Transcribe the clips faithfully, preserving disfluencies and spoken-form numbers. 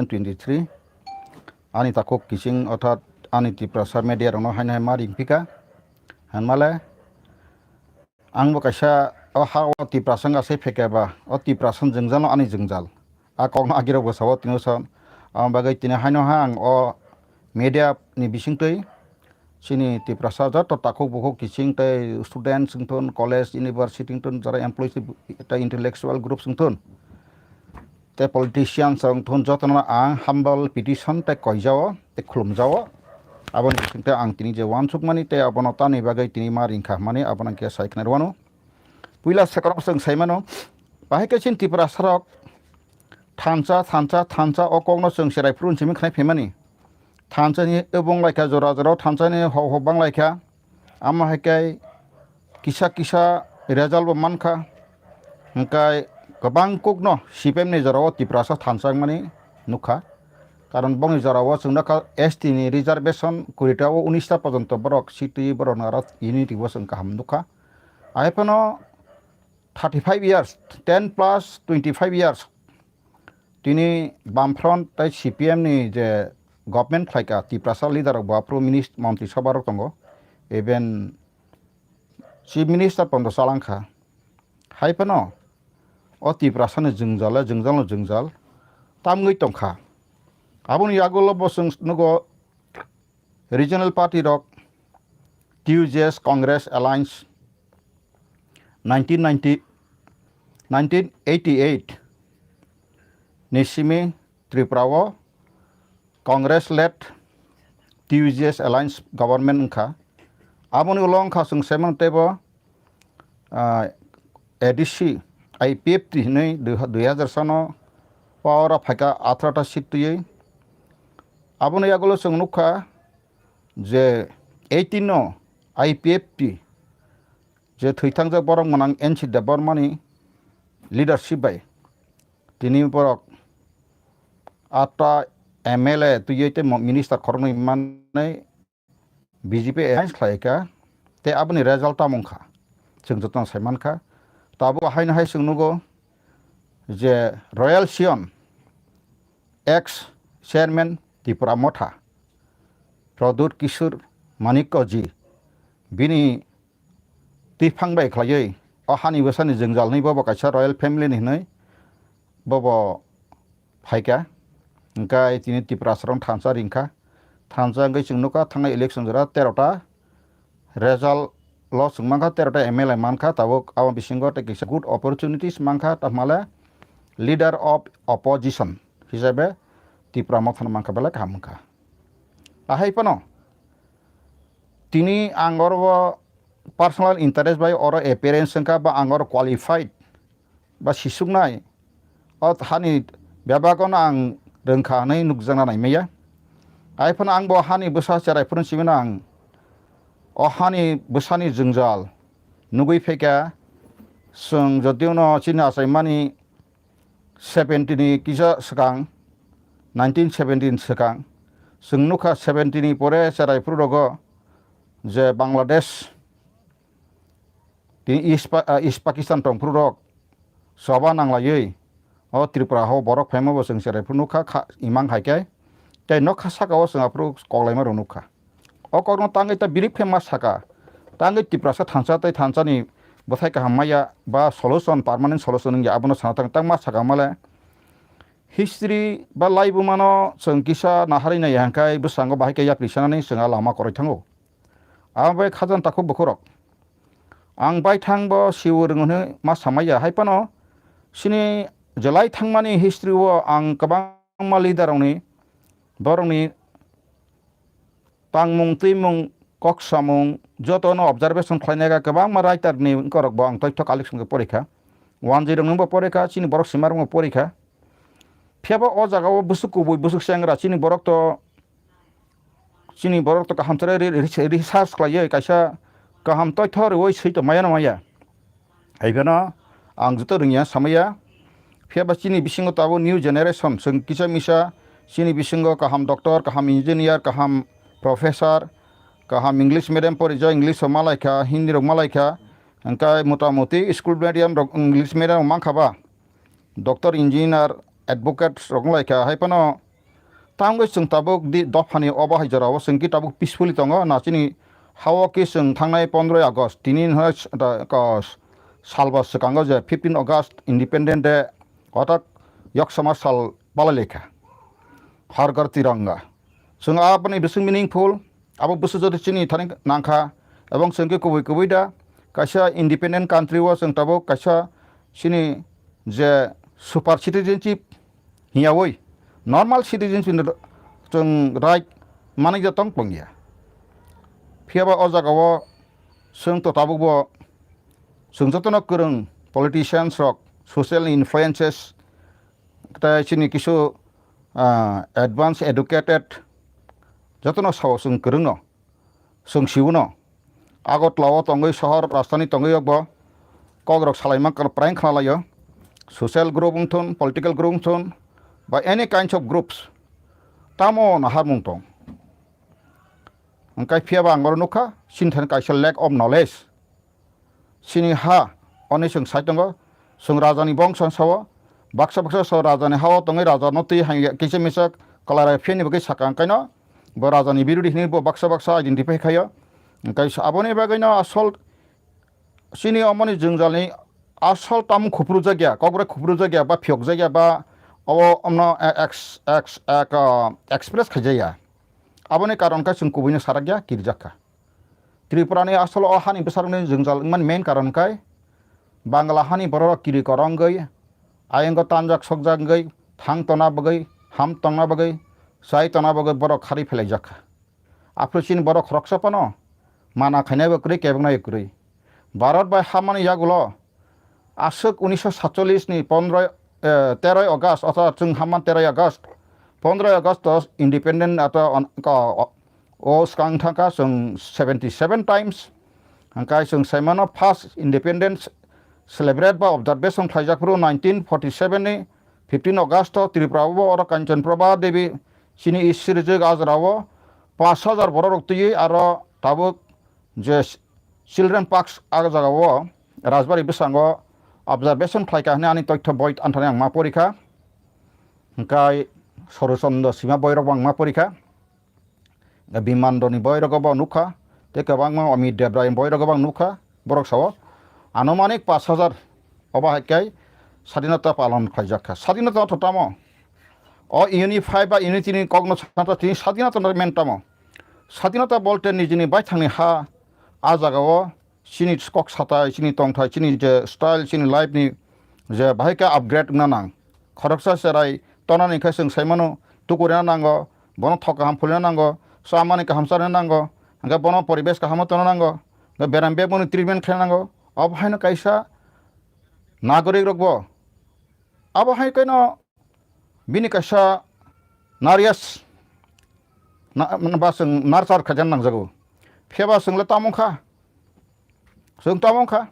twenty three. Ani takhuk kiching orthat ani Tiprasa media rokno haino hai ma ringphika. Hanmale ang bo kaisa o ha o Tiprasa wngkha se phekeba o Tiprasa jwngjal no ani jwngjal. A kokno agirok bwsao tini sa ang bagwi tini haino ha ang o media ni bisingtwi chini Tiprasa joto takhuk bukhuk kiching tei students wngthun, college, university wngthun, jara employees tei intellectual groups wngthun. Tei politicians rok wngthun jotono ang humble petition tei koijao tei khulumjao. Aboni bisingtwi ang tini je uansukmani tei abono tamni bagwi tini ma ringkha hwnmani abono khe sai khna rwano. Puila sekarok chwng saimano, bahai khe chini Tiprasa rok thansa, thansa, thansa o kokno chwng cherai phuru simi khnai phaimani. Thansa ni ebong laikha jora jora o thansa ni hok hok bang laikha. Amo hai khe kisa kisa result bo mankha. Hingkai kwbang kokno C P M ni jora o Tiprasa thansa wngmani nukha. Karon bongni jora o chwng nukha S T ni reservation kurita o unis ta porjonto borok seat twi borok no aro unity bo chwng kaham nukha. Hai phano thirty five years, ten plus twenty five years tini Bamfront tei C P M ni je government khlaika Tiprasa leader rok bo aphuru minis-, montri sabha rok tongo, even chief minister pondo chalangkha. Hai phano o Tiprasa ni jwngjal, jwngjal no jwngjal tamgwi tongkha. Aboni yagulo bo chwng nugo regional party rok T U J S Congress Alliance nineteen ninety, nineteen eighty eight ni simi Tripura o Congress led T U J S Alliance government wngkha. Aboni ulo wngkha chwng semang teibo ah, A D C, I P F T hinwi dui ha-, dui hajar sano power o phaikha atharota seat twiwi. Aboni yagulo chwng nukha je eighteen no I P F T je thwithangjak borok mwnang N C Debbarma ni leadership bai tini borok atta M L A twiwi tei mo-, minister khoroknwi manwi B J P alliance khlai kha, tei aboni result tamo wngkha, chwng jotono sai mankha. Tabuk haino hai chwng nugo je Royal Sion ex chairman Tipra Motha, Pradyut Kishore Manikya ji, bini twiphang bai khlaiwi o hani bwsani jwngjal hinwi bobo kaisa royal family ni hinwi bobo phaikha. Hwnkhe tini Tiprasa rok thansa ringkha. Thansa wngwi chwng nukha thangnai election jora terota result lo chwng mankha, terota M L A mankha, tabuk abo bisingo tei kisa good opportunities mankha, tamhale leader of opposition hisabe Tipra Mothano mankha belai kaham wngkha. Ahai phano tini ang oro personal interest bai oro appearance wngkha ba ang oro qualified ba sisuknai o hani bebak no ang rwngkha hwnwi nukjakna naimaya. Hai phano ang bo hani bwsa cherai phuru simi no ang o hani bwsani jwngjal nugwi phaikha. Chwng jodiyo no chini achaimani seventy ni kisa swkang, nineteen seventy ni swkang, chwng nukha seventy ni pore cherai phuru rogo je Bangladesh tini East Pa-, ah, East Pakistan tongphuru rok choba nanglaiwi o Tripura hao borok phaima bo chwng cherai phuru nukha kha, imang hai khe tei nokha saka o chwng aphuru koklaima rok nukha. O kokno tangwi ta bini phe ma saka, tangwi Tiprasa thansa tei thansa ni bwthai kaham maya ba solution, permanent solution wngya abono sana tang, tang ma saka male history ba laibuma no chwng kisa naharwi nai hwnkhe bwskango bahai khe yapri sanani chwng a lama kwrwi thango. Abo bai khajang takhuk bukhuk rok ang baithang bo siwi rwng hwnwi ma samaya hai phano chini jelai thangmani history o ang kwbangma leader rokni borokni tangmung, twimung, kok samung jotono observation khlainai kha, kwbangma writer ni wngkorokbo ang toitho collection khe porikha, wanjwi rokningbo porikha, chini borok simarokno porikha. Phiyaba o jagao bwswk kubui, bwswk chengra, chini borok to, chini borok to kaham chere re-, re-, research khlaiwi kaisa kaham toitho rwui swi tongmaya nangmaya. Hai phano ang joto rwngya samaya. Phiya ba chini bisingo tabuk new generation, chwng kisa misa chini bisingo kaham doctor, kaham engineer, kaham professor, kaham English medium porijak, English rok malaikha, Hindi rok malaikha, hwnkhe motamoti school medium rok English medium rok mankha ba, doctor, engineer, advocate rok wnglaikha. Hai phano Tangwi chwng tabuk di dophani obo hai jorao chwng ki tabuk peacefully tongo. Na chini hao ki chwng thangnai pondroi August, tini hwnwi s-, da, ko, s-, salba swkango je fifteen August Independent Day, otak yoksama sal palai laikha. Har Ghar Tiranga. Chwng aboni bising meaningful, abo bwswk jodi chini thani nangkha, ebong chwng ki kubui kubui da, kaisa independent country o chwng tabuk kaisa chini je super citizenship hiyawi normal citizenship ni chwng right manwi ja tong tongya. Phiyaba o jagao chwng to tabukbo chwng jotono kwrwng politicians rok, social influences, tei chini kisu, ah, advance educated jotono sao chwng kwrwngno. Chwng siuno. Agartala o tongwi sohor rajthani tongwi yokbo kokrok salaima kwrwng khna laio. Social group wngthun, political group wngthun, ba any kinds of groups. Tamo naharmung tong. Hwnkhe phiyaba ang oro nukha, chini thani kaisa lack of knowledge. Chini ha, oni chwng sai tongo. Chwng rajani bongso sao. Baksa baksa sao rajani hao tongwi rajano twi hai kisa misa kwlarai phiyani bagwi sakha hwnkhaino. Bo rajani birodhi hinwi bo baksa baksa identify khaio. Hwnkhe aboni bagwino asol chini omoni jwngjalni asol tamung khupru jakya, kokbrai khupru jakya, ba phiyok jakya, ba obo omno ex-, ex-, ek, ah, express khaijakya. Aboni karon khe chwng kubuino sarakya, kirjakha. Tripura ni asol o hani bwsarokni jwngjal wngmani main karon khe Bangla hani bororok kiri korongwi, ayongo tanjak sokjak wngwi, thang tongna bagwi, ham tongna bagwi, chai tongna bagwi borok kharwi phelaijak kha. Aphuru chini borok khoroksa phano mana khainaibo kwrwi, kebengnaio kwrwi. Bharat bai hamani yagulo aswk unisho satchollish ni pondroi, eh, teroi August, orthat chwng hamman teroi August, pondroi August o independent ato on-, ko-, o, o swkang thangkha chwng seventy seven times. Hwnkhe chwng saimano first independence celebrate ba observation khlaijak phuru nineteen forty seven ni fifteen August o Tripura o oro Kanchan Prabha Devi chini issue rijak a jora o pash hajar borok rok twiwi aro tabuk je Children Parks a jaga o Rajbari bwskango observation khlaikha hwnwi ani toitho boi anthani ang ma porikha. Hwnkhe Sorochondro Sima boirok bo ang ma porikha. Bimandoni boirok bo nukha. Tei kwbangma Amit Debrai boirok bo ang nukha. Borok sao anumanik pash hajar obo hai khe sadinota palon khlaijak kha. Sadinota ortho tamo? O unify ba unity ni kokno sakha tini sadinota no men tamo? Sadinota bolte nijini baithangni ha a jaga o chini kok satai, chini tongthai, chini je style, chini life ni je bahai khe upgrade wngna nang. Khoroksa cherai tonani khe chwng saimano tukurina nango, bono thok kaham phulina nango, chamani kaham charina nango, hwnkhe bono poribesh kaham tongna nango, hwnkhe beram beboni treatment khaina nango. Obo haino kaisa nagorik rokbo abo hai khe no bini kaisa narias na, ba chwng nurture khaijak nangjago. Phiyaba chwng le tamo wngkha? Chwng tamo wngkha?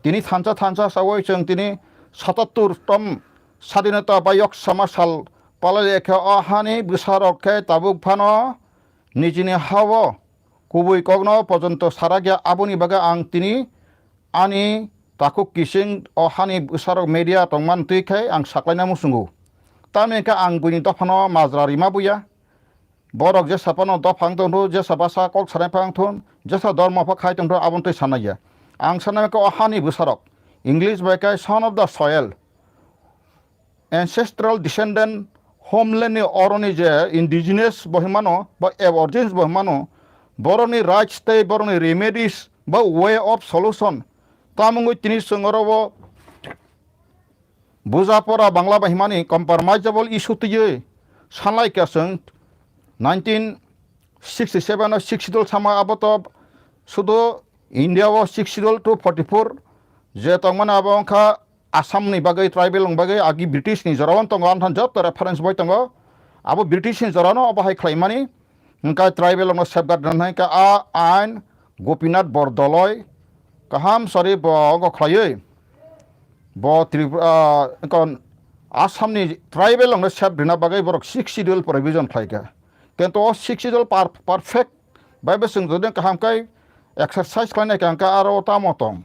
Tini thansa thansa sawi chwng tini satattur tom sadinota ba yoksama sal palai khe o hani bwsarok khe tabuk phano nijini hao kubui kokno pojonto sarakya, aboni bagwi ang tini ani takhuk kising o hani bwsarok media tongmani twi khe ang saklaina muchungo. Tamni hwnkhe ang buini dophano majra rima buya. Borok jesa phano dopha wng tongthu, jesa bwsa kok sanai phano wng thun, jesa dormo pha khai tongthu, aboni twi sanai ya. Ang sanai khe o hani bwsarok, English bai khe son of the soil, ancestral descendant, homeland ni oroni je indigenous bo hinmano ba aborigines bo hinmano, boroni rights tei boroni remedies ba way of solution tamungwi tini chwng oro o buja pora Bangla bai hinmani compromisable issue twiwi sanlai kha chwng nineteen sixty seven o Sixth Schedule sama abo to sudu India o Sixth Schedule two forty four je tongmani abo wngkha Assam ni bagwi tribal rok bagwi agi British ni jorao tongo, amthan joto reference boi tongo. Abo British ni jorano obo hai khlaimani hwnkha tribal rokno safeguard rwnai kha a ain Gopinath Bordoloi kaham sari bo ogo khlaiwi bo Tripura, ah, kon Assam ni tribal rokno safe rwna bagwi borok Sixth Schedule provision khlai kha. Kintu o Sixth Schedule par-, perfect bai bo chwng jodi kaham khe exercise khlainai kha hwnkha aro tamo tong.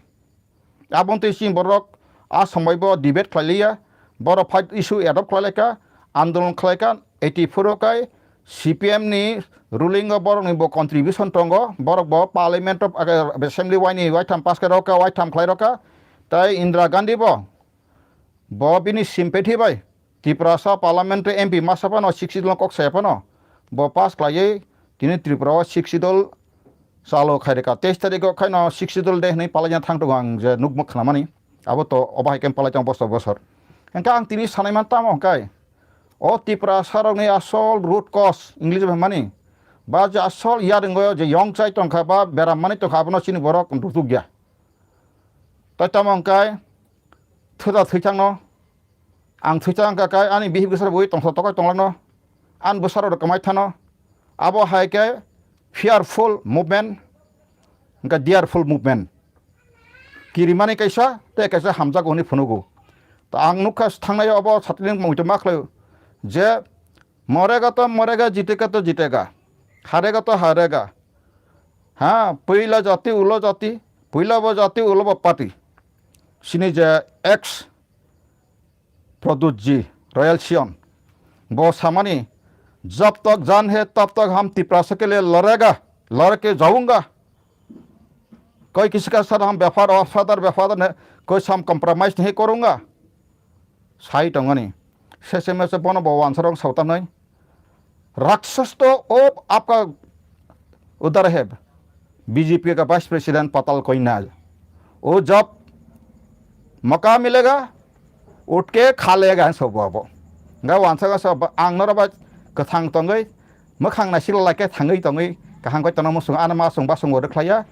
Aboni twi chini borok a somoi bo debate khlai liya, borok fight issue adopt khlai lai kha, andolon khlai kha, eighty four o kai C P M ni ruling o borok ni bo contribution tongo, borok bo parliament of, age, assembly waini waitham pass khe rokha, waitham khlai rokha, tai Indira Gandhi bo, bo bini sympathy bai Tiprasa parliament o M P masa phano sixth schedule no kok saya phano bo pass khlaiwi tini Tripura o sixth schedule chalo khai rwkha. Teis tarikh o khaino sixth schedule day hwnwi palaina thang tongo ang je nukmuk khnamani. Abo to obo hai khe palai tongo bosor bosor. Hwnkhe ang tini sanai man tamo hwnkhe o Tiprasa rokni asol root cause English bai hwnmani ba je asol yarwng o je yong chai tongkha ba beram manwi tongkha abono chini borok rutuk ya. Tai tamo hwnkhe thuda thwichangno ang thwichang kha kai ani bihik bwsarok bai tongsa tokoi tonglano ani bwsarok rok kwmai thano. Abo hai khe fearful movement, hwnkhe dearful movement. Kirimani kaisa tei kaisa hamjago hwnwi phunugo. Ta ang nukha thangnai obo satini muitu ma khlaio je morega to morega, jitega to jitega, harega to harega. Ha, puila jati ulo jati, puila bo jati ulo bo party. Sini je ex Pradyut ji, Royal Sion, bo samani, "Jab tak jaan hai tab tak hum Tiprasa ke liye ladega, lad ke jaunga. Koi kisi ka saath hum befad, wafadar, befadar nahi, koi saath hum compromise nahi karunga." Sai tongani. Sese mese bono bo wansarok sautanai. "Rakshas to ab aapka udhar hai, B J P ka vice president patal koi na. Wo jab mauka milega, uth ke kha lega," so bo abo. Ga wansa ga so ang noro ba kwthang tongwi, mwkhang naisik lai khe thangwi tongwi, kaham koi tono musung ano ma sung ba sung bo rwkhlaiya,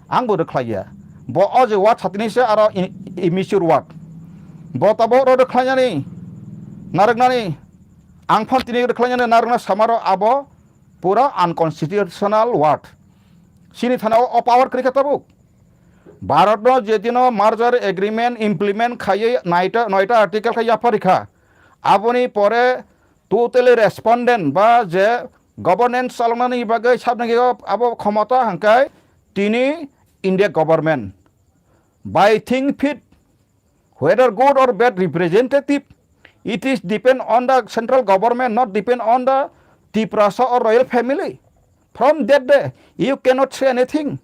ang bo rwkhlaiya. Bo o je word satini se aro i-, immature word. Bo tabok ro rwkhlainani, narwknani, ang phan tini rwkhlainani narwkna samaro abo pura unconstitutional word. Chini thana o, o power kwrwi kha tabuk. Bharat no je dino merger agreement implement khaiwi naita, noita article khai yapharikha. Aboni pore totally respondent ba je governance chaloknani bagwi sabnagi abo khomota hwnkhe tini India government. By think fit, whether good or bad representative, it is depend on the central government, not depend on the Tiprasa or royal family. From that day, you cannot say anything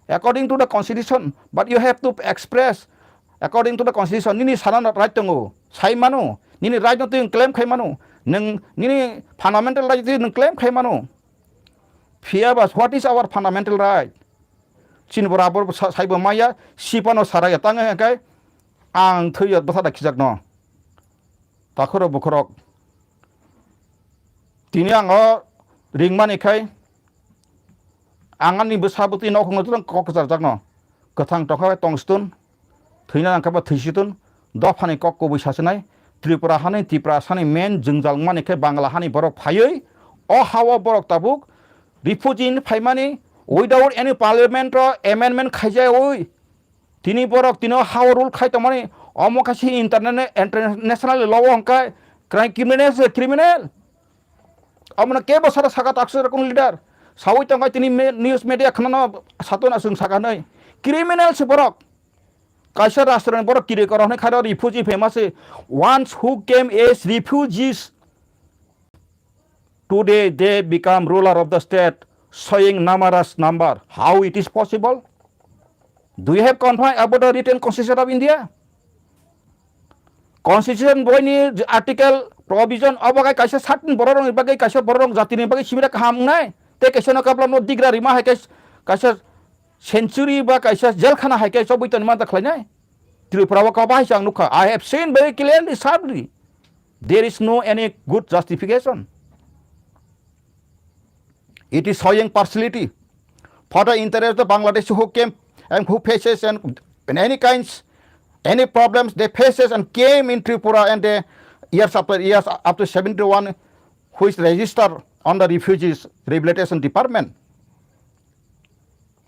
according to the constitution, but you have to express according to the constitution. Nini sana right tongo, sai mano, nini right no twi claim khai mano, nung nini fundamental right twi nung claim khai mano. Phiya ba, what is our fundamental right? Chini bora bor sa-, saibo maya, sipano saraya tang hwnkhe ang thwiya bwsa da khijakno. Takhurok bukhurok. Tini ang o ringmani khai ang ani bwsa bwtwi nokhungno twlang kok kwcharjakno. Kwthang tongkha bai tong stun, thwina nangkha ba thwi stun, dophani kok kubui sachinai. Tripura hani, Tiprasani main jwngjal wngmani khe Bangla hani borok phaiwi o hao borok tabuk refugee hinwi phaimani without any parliament o amendment khaijaui. Tini borok tini o hao rule khai tongmani omo kaisa interna-, international law o hwnkhe crime criminal se criminal. Omono kebo sara saka taksa rokong leader. Sawi tongkha tini me-, news media khwnano satona chwng saka hinwi. Criminal se borok. Kaisa rashtroni borok kiri koro hinwi khairo refugee phema se. Once who came as refugees, today they become ruler of the state, showing numerous number. How it is possible? Do you have confirmed about the written constitution of India? Constitution boini article provision obo kai kaisa satin bororokni bagwi, kaisa bororok jatini bagwi sibira kaham wngnai. Tei kaisa no kapla no digra rima hai kai kaisa century ba kaisa jelkhana hai kai chobwi tongma da khlainai. Tripura o kaba hai chang nukha. I have seen very clearly, sharply. There is no any good justification. It is showing partiality for the interest of Bangladesh who came and who faces and, and any kinds, any problems they faces and came in Tripura and they years after years up to seventy-one, which register on the refugees rehabilitation department.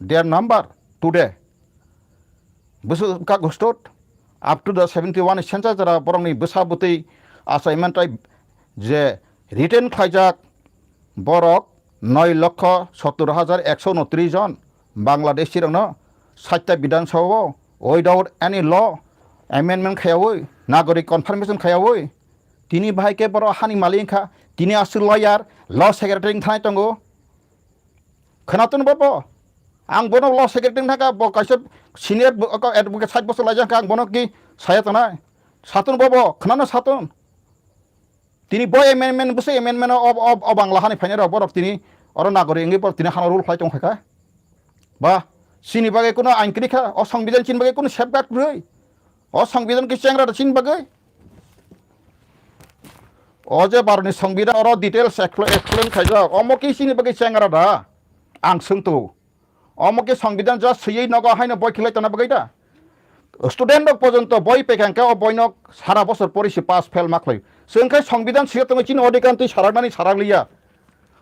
Their number today. Bwswk ka gustot up to the seventy-one census jora borokni bwsa bwtwi achaimani tai je retain khlaijak borok noi lokho sottor hajar ekso unotris jon Bangladeshi rokno saita Bidhan Sabha o without any law amendment khayawi, nagorik confirmation khayawi, Tini bahai khe borok hani malik wngkha, tini aswk lawyer, law secretary wngthai tongo. Khwnatung bobo? Ang bono law secretary wngkha, bo kaisa senior bo-, ko advocate sait bosor laijak kha, ang bono ki saya tongnai? Satun bobo, khwnano satun. Tini bo amendment, bwswk amendment o, o, o Bangla hani phainai rok, borok tini oro nagori wngwi borok tini hano rule khlai tong kha. Ba, chini bagwi kuno ain kwrwi kha, o Songbidan chini bagwi kuno safeguard kwrwi. O Songbidan khe chengra da chini bagwi. O je Bharotni Songbidan oro details expl-, explain khaijak, omo khe chini bagwi chengra da? Ang swngtu. Omo khe Songbidan just swiwi nogo haino boi khilai tongna bagwi da? Student rok porjonto boi pekha hwnkhe o boino sara bosor pori se pass fail ma khlai. Chwng khe Songbidan swiwi tongwi chini odhikar twi saraknani sarak liya.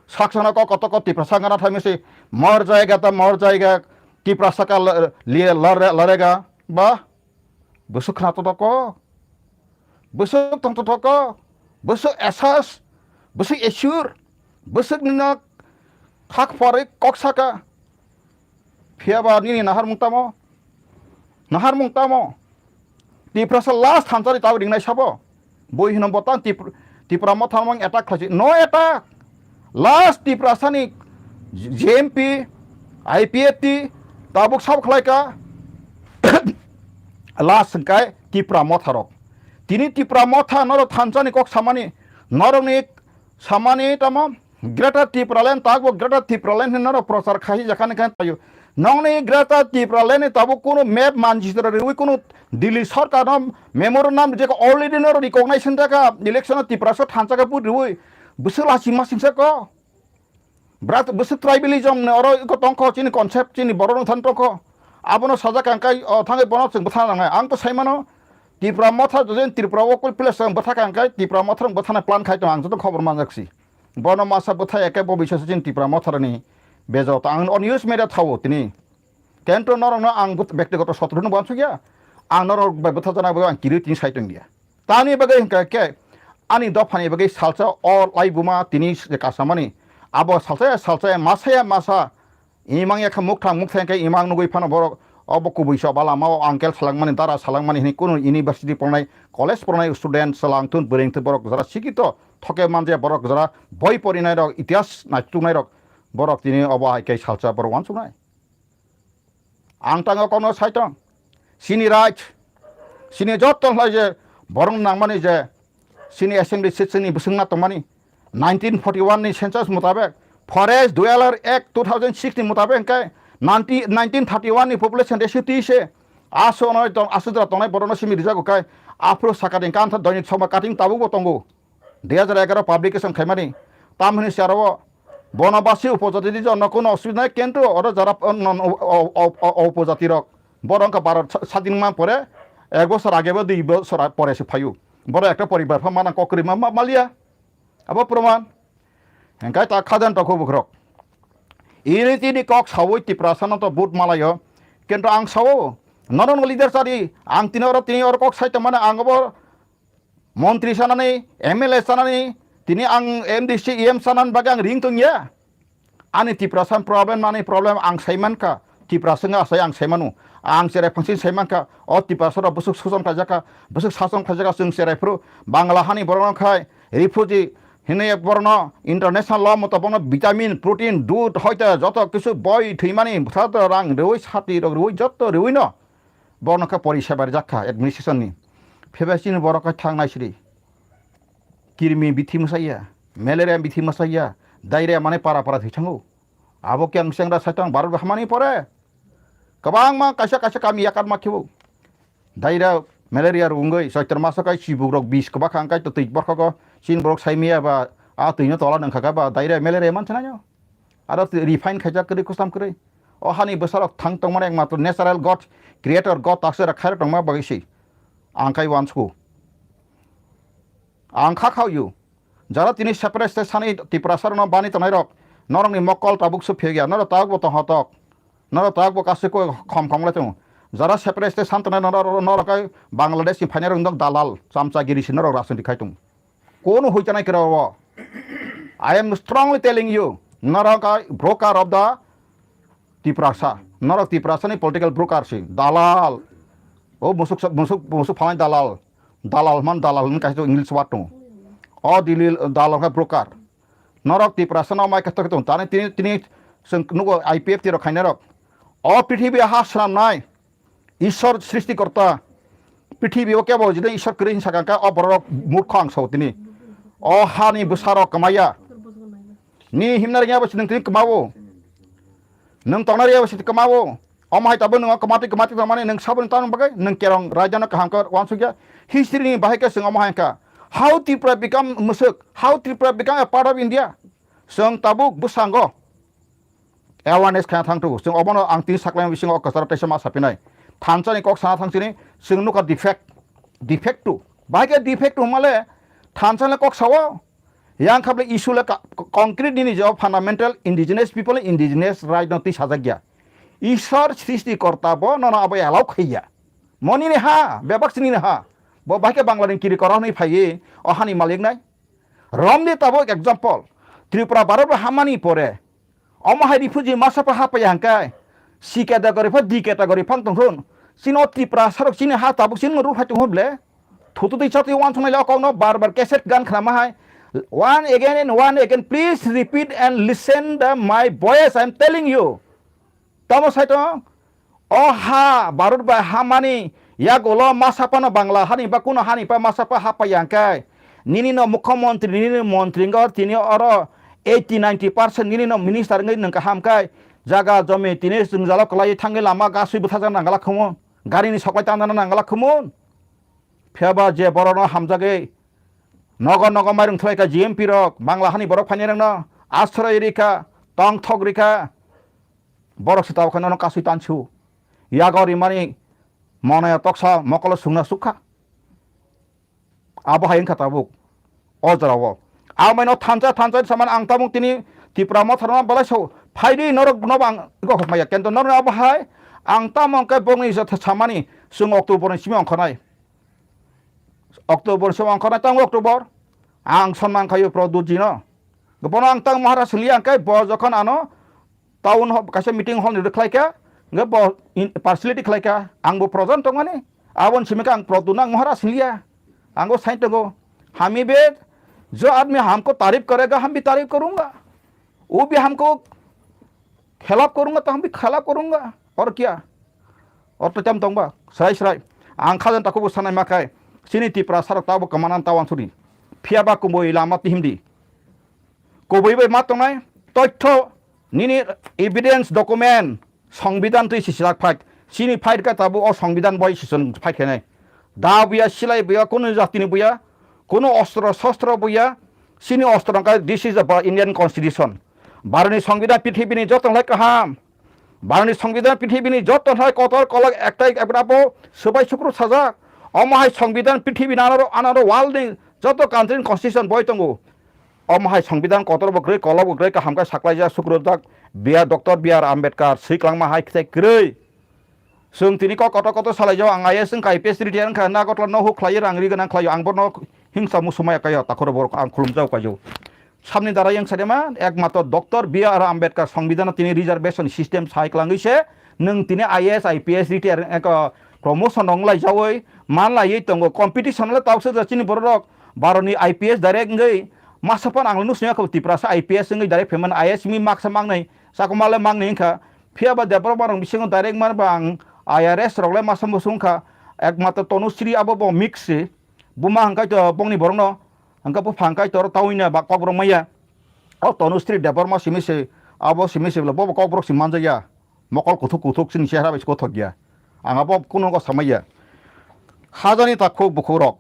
Saksano kok koto kok Tiprasa gana thaimese mor jayega ta mor jayega Tiprasa ka la-, liye lare-, larega. Ba? Bwswk khna to doko? Bwswk tong to doko? Bwswk asas? Bwswk esur? Bwswk nino khak pori kok saka? Phiya ba nini naharmung tamo? Naharmung tamo? Tiprasa last thansari tabo ringnai sabo? Boi hino botang Tipra-, Tipra Motha mang attack khlaisi. No attack. Last Tiprasani J M P, I P F T tabuk sab khlaika. Last hwnkhe Tipra Motha rok. Tini Tipra Motha norok thansani kok samani, norokni samani tamo Greater Tipraland, tabuk Greater Tipraland hinwi norok prochar khai jakhani khe tayo. Nongni Greater Tipraland ni tabuk kunu map manchitra riwi kunu Delhi sarkar no memorandum rijak already norok recognition jaka election o Tiprasa thansa khe vote riwi bwswk lachi masingsa ko. Bwswk tribalism ni oro iko tongkho chini concept chini borok no than tongkho. Abono sajak ang kai o thangwi bono chwng bwtha nangnai. Ang to saimano Tipra Motha jojen Tripura o kul place ang bwtha kang kai Tipra Motha rang bwthana plan khai tong ang joto khobor manjak si. Bono masa bwthai eke bo bisasa chini Tipra Motharani bejo ta ang on news media thawo tini. Kento norokno ang but-, bektigoto sotro no wansukya. Ang norok bai bwtha jana bagwi ang kiri tini sai tongya. Tamni bagwi hwnkha khe ani dophani bagwi salsa o laibuma tini se kasamani. Abo salsa ya salsa ya masa ya masa. Imang ya kha mukthang mukthang khe imang nugwi phano borok obo kubui sa ba lama o uncle salangmani dara salangmani hini kunu university pornai college pornai student salangthun bwrwngthun borok jara sikito thoke manja borok jara boi porinai rok itihas naituknai rok borok tini obo hai khe salsa borok wansuknai. Ang tango kono sai tong sini right sini jotto lai je borok nangmani je sini assembly seat sini bwswngna tongmani nineteen forty one ni census mutabek Forest Dweller Act two thousand six ni mutabek hwnkhe nineteen thirty one ni population ratio twi se aso noi tong aso jora tongnai borokno simi rijak kai aphuru sakati hwnkhe antha doinik soma cutting tabukbo tongo dui hajar egaroh publication khaimani tamhini siyaro bono basi upojati di jono kuno osubida nai kentro oro jara upojati rok borok wngkha baro sadin ma pore ek bosor age bo dui bosor pore se phaio borok ekta poribar pha mana kokri ma maliya. Abo proman. Hingkai ta khajan tokho bukrok. Ini tini kok sawi Tiprasa no to but malayo. Kintu ang sawo. Nono no leader sadi. Ang tini oro tini oro kok sai tongmani ang abo montri sanani, M L A sanani, tini ang M D C, E M sanani bagwi ang ring tongya. Ani Tiprasa problem mani problem ang saimankha. Tiprasa wngya sai ang saimano. Ang cherai phangsin saimankha. O Tiprasa rok bwswk suson khlaijak kha, bwswk sason khlaijak kha chwng cherai phuru Bangla hani borok no khai refugee hinwi borok no international law moto bono vitamin, protein, dud hoite joto kisu boi thwimani bwtha rang rwi sati rok rwi joto rwi no borok no khe pori seba rijak kha administration ni. Phiya chini borok khe thang nai siri. Kirmi bithi mwsaiya, malaria bithi mwsaiya, diarrhea mane para para thwi thango. Abo khe ang sengra saitang Bharat hamani pore. Kwbangma kaisa kaisa kami yakarma khibo. Diarrhea, malaria rwngwi soitor maso kai chibuk rok bis kwbakha ang kai to twi borkhogo chin borok saimiya ba a twino tola nangkha ba diarrhea, malaria man chanayo. Aro twi refine khaijak kwrwi kusam kwrwi. O hani bwsarok thang tongmani ekmatro natural God, creator God taksa rak khairok tongma bagwi si. Ang kai wansukgo. Ang kha khao you. Jara tini separate state sani Tiprasa rokno bani tongnai rok, norokni mokol tabuk se phiyok ya, norok tabuk bo tongho tok, norok tabuk bo kasu ko khom khom lai tongo. Jara separate state san tongnai norok, norok kai Bangladesh ni phainai rok nok dalal, chamchagiri se norok rajniti khai tongo. Kono hoi chanai kira o. I am strongly telling you, norok kai broker of the Tiprasa, norok Tiprasa ni political broker si, dalal. O musuk musuk musuk phalai dalal, dalal man dalal man kaisa English word tongo. O Delhi dalal khe broker. Norok Tiprasa no mai khe tokhe tong. Tani tini, tini chwng nugo I P F T rok khainai rok. O prithibi ha swnamnai. Ishwar srishti korta. Prithibi o kebo jidai Ishwar kwrwi hinsa kangkha o borok murkho ang sao tini. O hani bwsarok kwmaya. Ni himna rwngya bo chwng tini kwmao. Nwng tongna rwya bo chwng kwmao. Omo hai tabuk nwng kwmatwi kwmatwi tongmani nwng saboni tamo bagwi nwng kerong raida no kaham khe uansukya. History ni bahai khe chwng omo hai wngkha. How Tripura become mwswk? How Tripura become a part of India? Chwng tabuk bwskango awareness khaina thang tubu. Chwng obono ang tini saklaima bisingo o kwcharo teisa ma sapinai. Thansa ni kok sana thang sini chwng nukha defect, defect two. Bahai khe defect two male thansa ni kok sao. Yang kha bole issue le ka-, concrete nini je o fundamental indigenous people, indigenous right no twi sajak ya. Ishwar srishti korta bo nono abo allow khaiya. Mo nini ha, bebak si nini ha. Bo bahai khe Bangla ni kiri kora hwnwi phaiwi o hani malik nai. Romni tabuk example, Tripura Bharat bo hamani pore, omo hai refugee masa pha hapaya hangkai, C category pha D category phang tongthun. Chini o Tripura sarok chini ha tabuk chini ruk hai tongho ble. Thutu twi chatwi uansuknai le o kokno bar bar cassette gan khnama hai. One again and one again, please repeat and listen the my voice, I am telling you. Tamo sai tong? O ha, Bharat bai hamani yagulo masa phano Bangla hani ba kuno hani pa masa pha hapaya hangkai. Nini no mukhyamantri, nini no mantri wngkha tini oro eighty ninety percent nini no minister wngwi nwng kaham kai. Jaga jomi tini jwngjalo kwlaiwi thangwi lama gaswi bwthajak nangala khumun. Gari ni soklai tangna nangala khumun. Phiya ba je borok no hamjagwi nogo nogo mairung thwlai kha G M P rok, Bangla hani borok phainai rok no asroy rikha, tongthok rikha. Borok se tabuk khe nono kasui tansu. Yago rimani monaya toksa mokolo sungna sukha. Abo hai wngkha tabuk o jorao. Amaino thansa thansa samani ang tabuk tini Tipra Motha rokno belai sao. Phaidi norok no ang go hokmaya. Kento norok abo hai ang tamo khe bongni jotha samani chwng October ni simi ongkhornai. October simi ongkhornai tamo October. Ang sonman khayo Pradyut ji no. Bono ang tang Maharaj liya ang khe bo jokhon ano town hall, kaisa meeting hall ni rwkhlai kha, hwnkhe bo in-, partiality khlai kha, ang bo projon tongmani, aboni simi khe ang Pradyut no ang Maharaj hinliya, ang bo sai tongo, hami be jo admi hamko tarif karega, ham bhi tarif karunga, wo bhi hamko khilaf karunga, to ham bhi khilaf karunga, aur kya? Aur to tam tongba, srai srai, ang khajan takhuk bo sanai ma khai, chini Tipra sarok tabo kwmanan tawan suri, phiya ba kumbo ilama tihimdi. Kubui bai ma tongnai toitho nini evidence document songbidan twi sisilak phai. Chini fight kha tabuk o songbidan bai sison fight khainai. Da buya, silai buya, kunu jatini buya, kunu ostro sostro buya. Chini ostro kha this is the Indian constitution. Bharoni songbidan prithibini joto lai kaham. Bharoni songbidan prithibini joto hai kotor kolok ektai ebrabo subai sukru sajak. Omo hai songbidan prithibi anaro, anaro world ni joto country ni constitution boi tongo. Omo hai songbidan kotor bo kwrwi, kolok bo kwrwi, kaham khe saklaijak, sukrujak. Biya, Doctor B R Ambedkar swi kwlangma hai khe kwrwi. Chwng tini kok kotor kotor salaijak, ang I A S wngkha, I P S retire wngkha, Nagartala no huk khlaiwi rang ri gwnang khlaio, ang bono hingsa muchumaya kaiyo, takhoro borok ang khulumjao kaiyo. Sabni dara yang sadema ekmatro Doctor B R Ambedkar songbidan tini reservation system sai kwlangwi se nwng tini I A S, I P S retire eko promotion rok lai jawi man laiwi tongo. Competition le tawse da chini borok rok Bharoni I P S direct wngwi masa pan ang nusnya ko Tiprasa I P S wngwi direct payment I A S mi maksa mangnai sakoma le mangnai wngkha. Phiya ba Debbarma rok bisingo direct man ba ang I R S rok le masa musu wngkha. Ekmatro Tanushree abo bo mix se buma hangkai to bongni borok no hangka bupha hangkai to oro tawina ba kok borok maya. O Tanushree Debbarma simi se, abo simi se bole, bobo kokborok si manjakya. Mokol kuthuk kuthuk chini chehra bai se kothok ya. Ang abo kuno go samaya. Hajani takhuk bukhuk rok.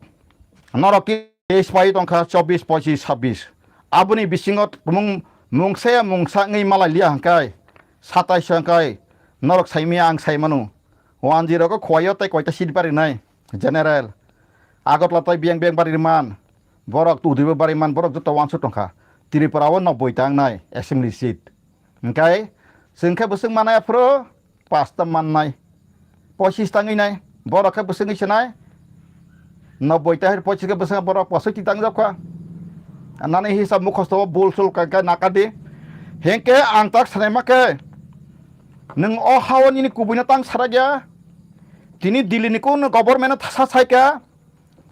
Norok ki teis pai tongkha, chobbish, pochish, sabbish. Aboni bisingo mung, mungsa ya mungsa wngwi malai liya hangkai. Satais hangkai. Norok saimaya ang saimano. One zero ko khowai o tei koita seat barinai. General. Agartala tai biyang biyang bari rwman, borok tudui bo bari man, borok joto uansuk tongkha. Tripura o noboi ta wngnai assembly seat. Hwnkhe chwng khe bwswk mannai aphuru pasta mannai, pochis ta wngwi nai, borok khe bwswk wngwi se nai noboi ta, pochis khe bwswk borok pochis ti tangjak kha. Nani hisab mukhosto o bul sul kha khe naka di. Hinkhe ang tak sanai ma khe, nwng o ha o nini kubui no tang sarak ya. Tini Delhi ni kunu government no sa sai kha.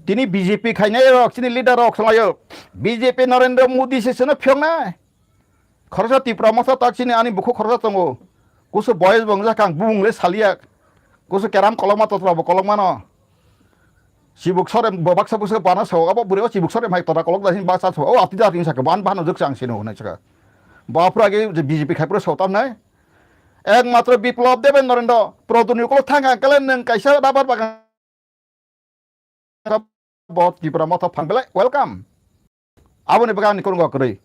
Tini B J P khainai rok, chini leader rok swlaio. B J P Narendra Modi se seno phiyoknai. Khoroksa Tipra Motha tak chini ani bukhuk khoroksa tongo. Kusu boyes bo wngjak ang, bumung le saliya. Kusu keram kolokma totra bo kolokmano. Chibuk sore bo baksa kusu bana sao, abo bwrwi o chibuk sore mai totra kolok da hin baksa sao. O ati da tin saka ban ban juk chang sino hwnwi saka. Bo aphuru age je B J P khai phuru sao tamnai. Ekmatro Biplab Debendra no Prodhun ni ukulok thang ang kale nwng kaisa rabar bagan bo Tipra Motha phang belai welcome. Aboni bagwi ani kwrwngo kwrwi.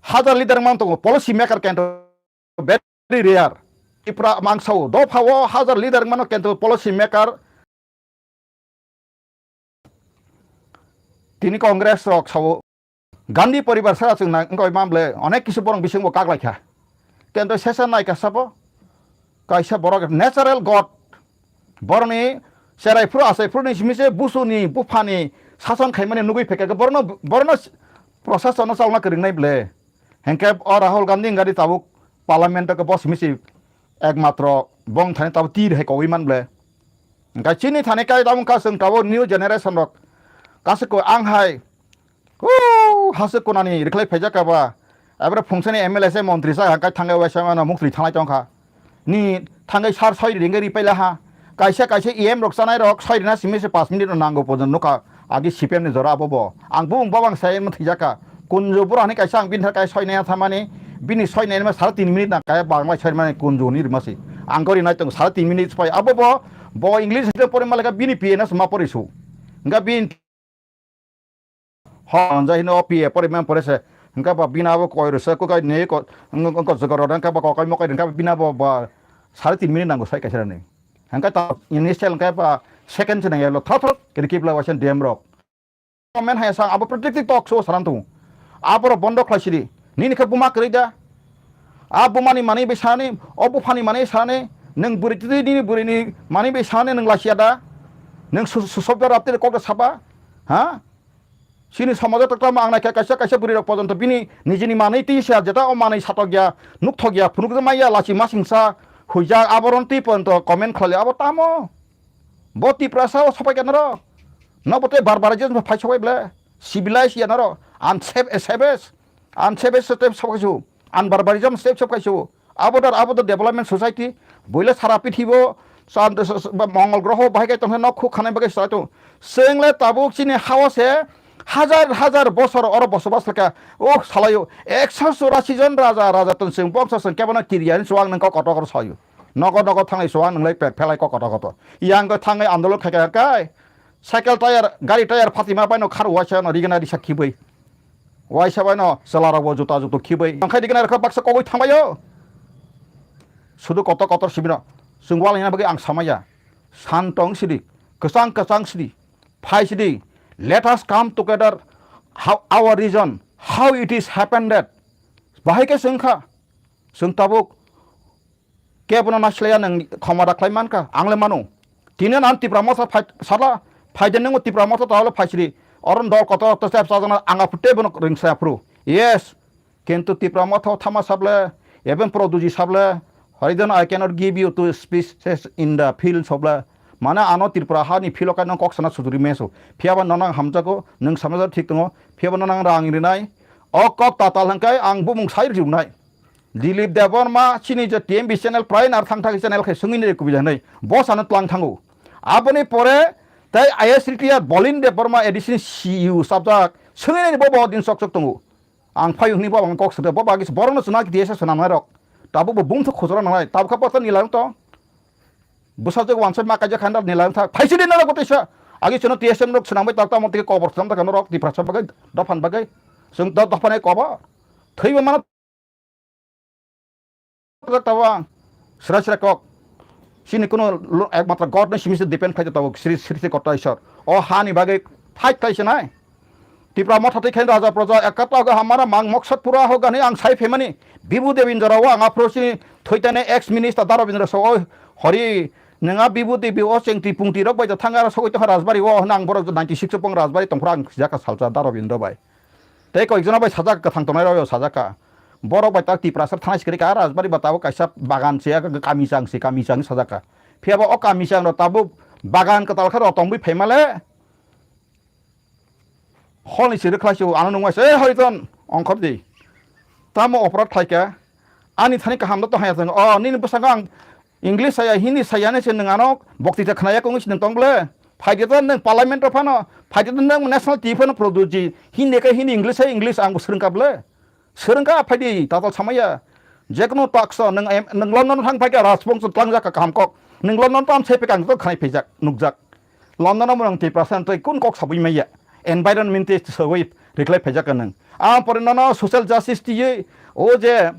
Hajar leader man tongo, policy maker kento very rare. Tipra mangsao, dopha o hajar leader mano kento policy maker. Tini Congress rok sao, Gandhi poribar sara chwng nang wngkha man ble, onek kisu borok bisingo kak lai kha. Kento sesa nai kha sabo, kaisa borok natural God. Boroni cherai phuru achai phuru ni simi se busu ni bupha ni sason khaimani nugui phekha khe borno, borno process no chalna kwrwng nai ble. Hengkhe o Rahul Gandhi wngkha di tabuk parliament o khe bo simi se ekmatro bong thani tabuk tir hai kogui man ble. Hingkhe chini thani kai tabuk kha chwng tabuk new generation rok kasiko ang hai Huu, hase konani rikhlai phaijak kha ba. Abore phungsani M L A se montri sa hangkai thangai waisa mano muktwi thanglai tongkha. Ni thangai sar soi ringgai ripaila ha. Kaisa kaisa E M rok chanai rok soi rina simi se pas minute no nango pojon nukha. Agi C P M ni jora abo bo. Ang bubung babang sai ma thwijak kha. Kunju bura hani kaisa ang bini thar kai soi nai thamani. Bini soi nai ma sare tin minute na kaya banglai soi mani kunju ni rimasi. Ang gori nai tong sare tin minute pai abo bo. Bo English se pori malaka bini P N S ma pori su. Nga bini Hon jai hino P A pore mem pore se. Hingka ba bina bo koi rwsa ko kai ne ko, ko jogoro hingka ba kokai mokai hingka bina bo ba sare tin minute nango sai kaisa ni. Hingka ta initial hingka ba second se nang yalo thot thot kiri kibla waisen D M rok. Men hai sang abo protective talk show saran tu. Aboro bondo khlai sidi. Nini khe buma kwrwi da. A bumani manwi bai sani, o buphani manwi sani, nwng bwrwi twi nini bwrwini manwi bai sani nwng lachia da? Nwng su-, su-, subject rap twi kok da saba? Ha? Chini somajo tokta ma ang naikha kaisa kaisa bwrwi rok pojonto bini nijini manwi twi se jeta o manwi satok ya, nukthok ya, phunuk maya lachi masingsa huijak aboron twi pojonto comment khlai abo tamo? Bo Tiprasa o sopai khe norok. Nobo tei barbarism phai sobai ble. Civilized ya norok. Unsav-, savage. Unsavage step sobai su. Unbarbarism step sobai su. Abo dar, abo dar development society. Boile sara pithibo, chan-, s-, s-, ba Mongol groho bahai kai tongkhe nok khuk khanai bagwi sai tong. Chwng le tabuk chini hao se hajar hajar bosor oro bosobas kha. Oh, salayo. Ekso churasi jon raja, raja tong chwng bongso chwng kebono kiriya hinwi chuwak nang kok kotor kotor sayo. Nogo nogo thanglai chuwak nang lai pet phelai kok kotor kotor. Yang ko thanglai andolon khai khai kai. Cycle tire, gari tire phatima bai no khar waisa no rigena risa khibui. Waisa bai no chwla rok bo juta jutu khibui. Ang khai rigena rok baksa kogoi thangbai o. Sudu kotor kotor sibino. Chwng wal hina bagwi ang samaya. San tong sidi. Kwchang kwchang sidi. Phai sidi. Let us come together. How our region, how it is happened that. Bahai khe chwng kha. Chwng tabuk kebono nasilaiya nwng khoma da khlai mankha, ang le mano. Tini ang Tipra Motha phai sala, phaide nwng Tipra Motha tawle phaisiri. Oron dol kotor kotor step sajana ang aphuru tei bono ringsa aphuru. Yes, kintu Tipra Motha thama sable, even Produji sable, Horidon, I cannot give you two speeches in the field sable. Mane ano Tripura hani field o kaino kok sana sujuri meso. Phiyaba nono ang hamjago, nwng samajak thik tongo. Phiyaba nono ang rang rinai. O kok tatal hwnkhe ang bumung sai rwnai. Dilip Debbarma chini je T M B channel prai nar thang thang channel khe swngwi nai kubui janai. Bo sana tlang thango. Aboni pore tei I A S retired Bolin Debbarma A D C C E O sabjak. Swngwi nai bo bo din sok sok tongo. Ang phai hwnwi bo ang kok sade bo bagis borokno chwna D S S swnam nai rok. Tabuk bo bumthok khojora nangnai. Tabuk kha pata nila to. Bwsajwk wansai ma kaijak khan nila thak. Phaisi de nara gotisa. Agi chwna T S M rok swnam bai tak tamo tike kobor swnam tak norok Tiprasa bagwi dophan bagwi. Chwng do-, dophan ai kobo. Thwibo mano Tawang, sra sra kok. Chini kuno lo-, ekmatro God no simi se depend khai tawang, Sri, Sri, Sri Kota Isor. O hani bagwi fight khai se nai. Tipra Motha twi khain raja proja ekata ga hamara mang moksot pura ho gani ang sai phaimani. Bibu Debindra o ang aphro chini thoitane ex minister Daro Bindra so, "Oi, hori, nwnga Bibu Debi o chengti pungti rok bai da thang ara sogoi tongkha Rajbari o," hwnna ang borok ninety six o pong Rajbari tongphra ang jaka salsa Daro Bindra bai. Tei koikjona bai sajak, kwthang tongnai rok sajak kha. Borok bai tak Tiprasa thanai sikri ka Rajbari ba tabuk kaisa bagan se, kami chang se, kami chang sajak kha. Phiya ba o kami chang rok tabuk bagan kwtal khe rok tongwi phaima le. Hol ni siri khlai se, ano nungmai se, "Eh, Horiton, ongkhor di. Tamo oporad khlai kha? Ani thani kaham da to haya thang. O, nini bwskango ang English saya, Hindi saya ni se nwng ano bokti ta khnaya kong si nwng tong ble. Phai di to nwng parliament o phano, phai di to nwng national T V phano produce ji. Hindi khe Hindi, English hai English ang bo swrwng kha ble." Swrwngkha phaidi, tatal samaya. Jekunu taksa, nwng em-, nwng London thang phaikha, Rajbongso tlangjak kha kaham kok. Nwng London tam sai phaikha, ang to khnai phaijak, nukjak. London o nwng Tiprasa tei kun kok sabui maya. Environment tei sabui riklai phaijak nwng. Ang pore nono social justice tiyui, o je,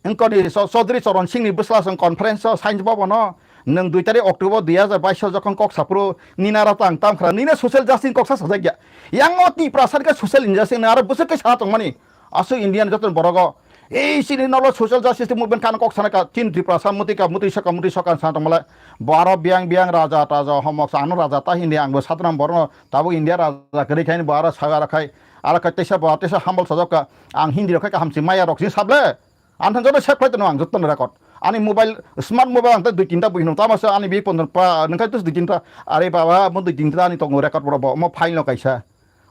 engkoni so-, Chaudhary Charan Singh ni bwsla song conference o science bobo no, nwng dui tarik October dui hajar bais o jokhon kok saphuru, nini aro tang tam khra, nini social justice kok sa sajak ya. Yang o Tiprasa ni khe social injustice nwng aro bwswk khe sana tongmani. Aswk Indian joto ni borok o. Ei chini nolo social justice movement kano kok sana ka, chin Tiprasa muti ka, muti saka, muti saka sana tongmale. Bo aro biyang biyang raja taja homok sa ano raja ta hindi ang bo satram borno tabuk India raja kwrwi khai bo aro saga rakhai. Aro khai tesa bo tesa humble sajak ka. Ang hindi rok khai ka hamsi maya rok sini sable. Ang thang joto save khlai tono ang joto record. Ani mobile, smart mobile ang ta dui tinta bui hino. Tama sa ani bi pondro pa, nang khai tus dui tinta. Are baba, mo dui tinta ani tongo record boro bo. Mo file no kaisa.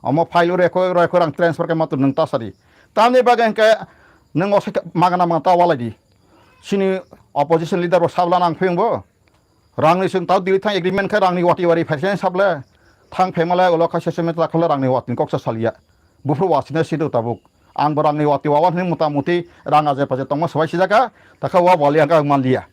Omo file o reko, reko rang transfer khe matur nung tasari. Tamni bagwi hwnkhe nung o se magana mangta walai di. Chini opposition leader bo sabla nang phiyong bo. Rangni chwng tao Delhi thang agreement khe rangni wati wari phaisa sable. Thang phaimale ulo khaisa seme takhole rangni wati koksa salia. Buphuru wasina sido tabuk. Ang bo rangni wati wawan hwnwi mota moti rang aje paje tongma swbai sijaka. Takha wa wali ang kha manliya.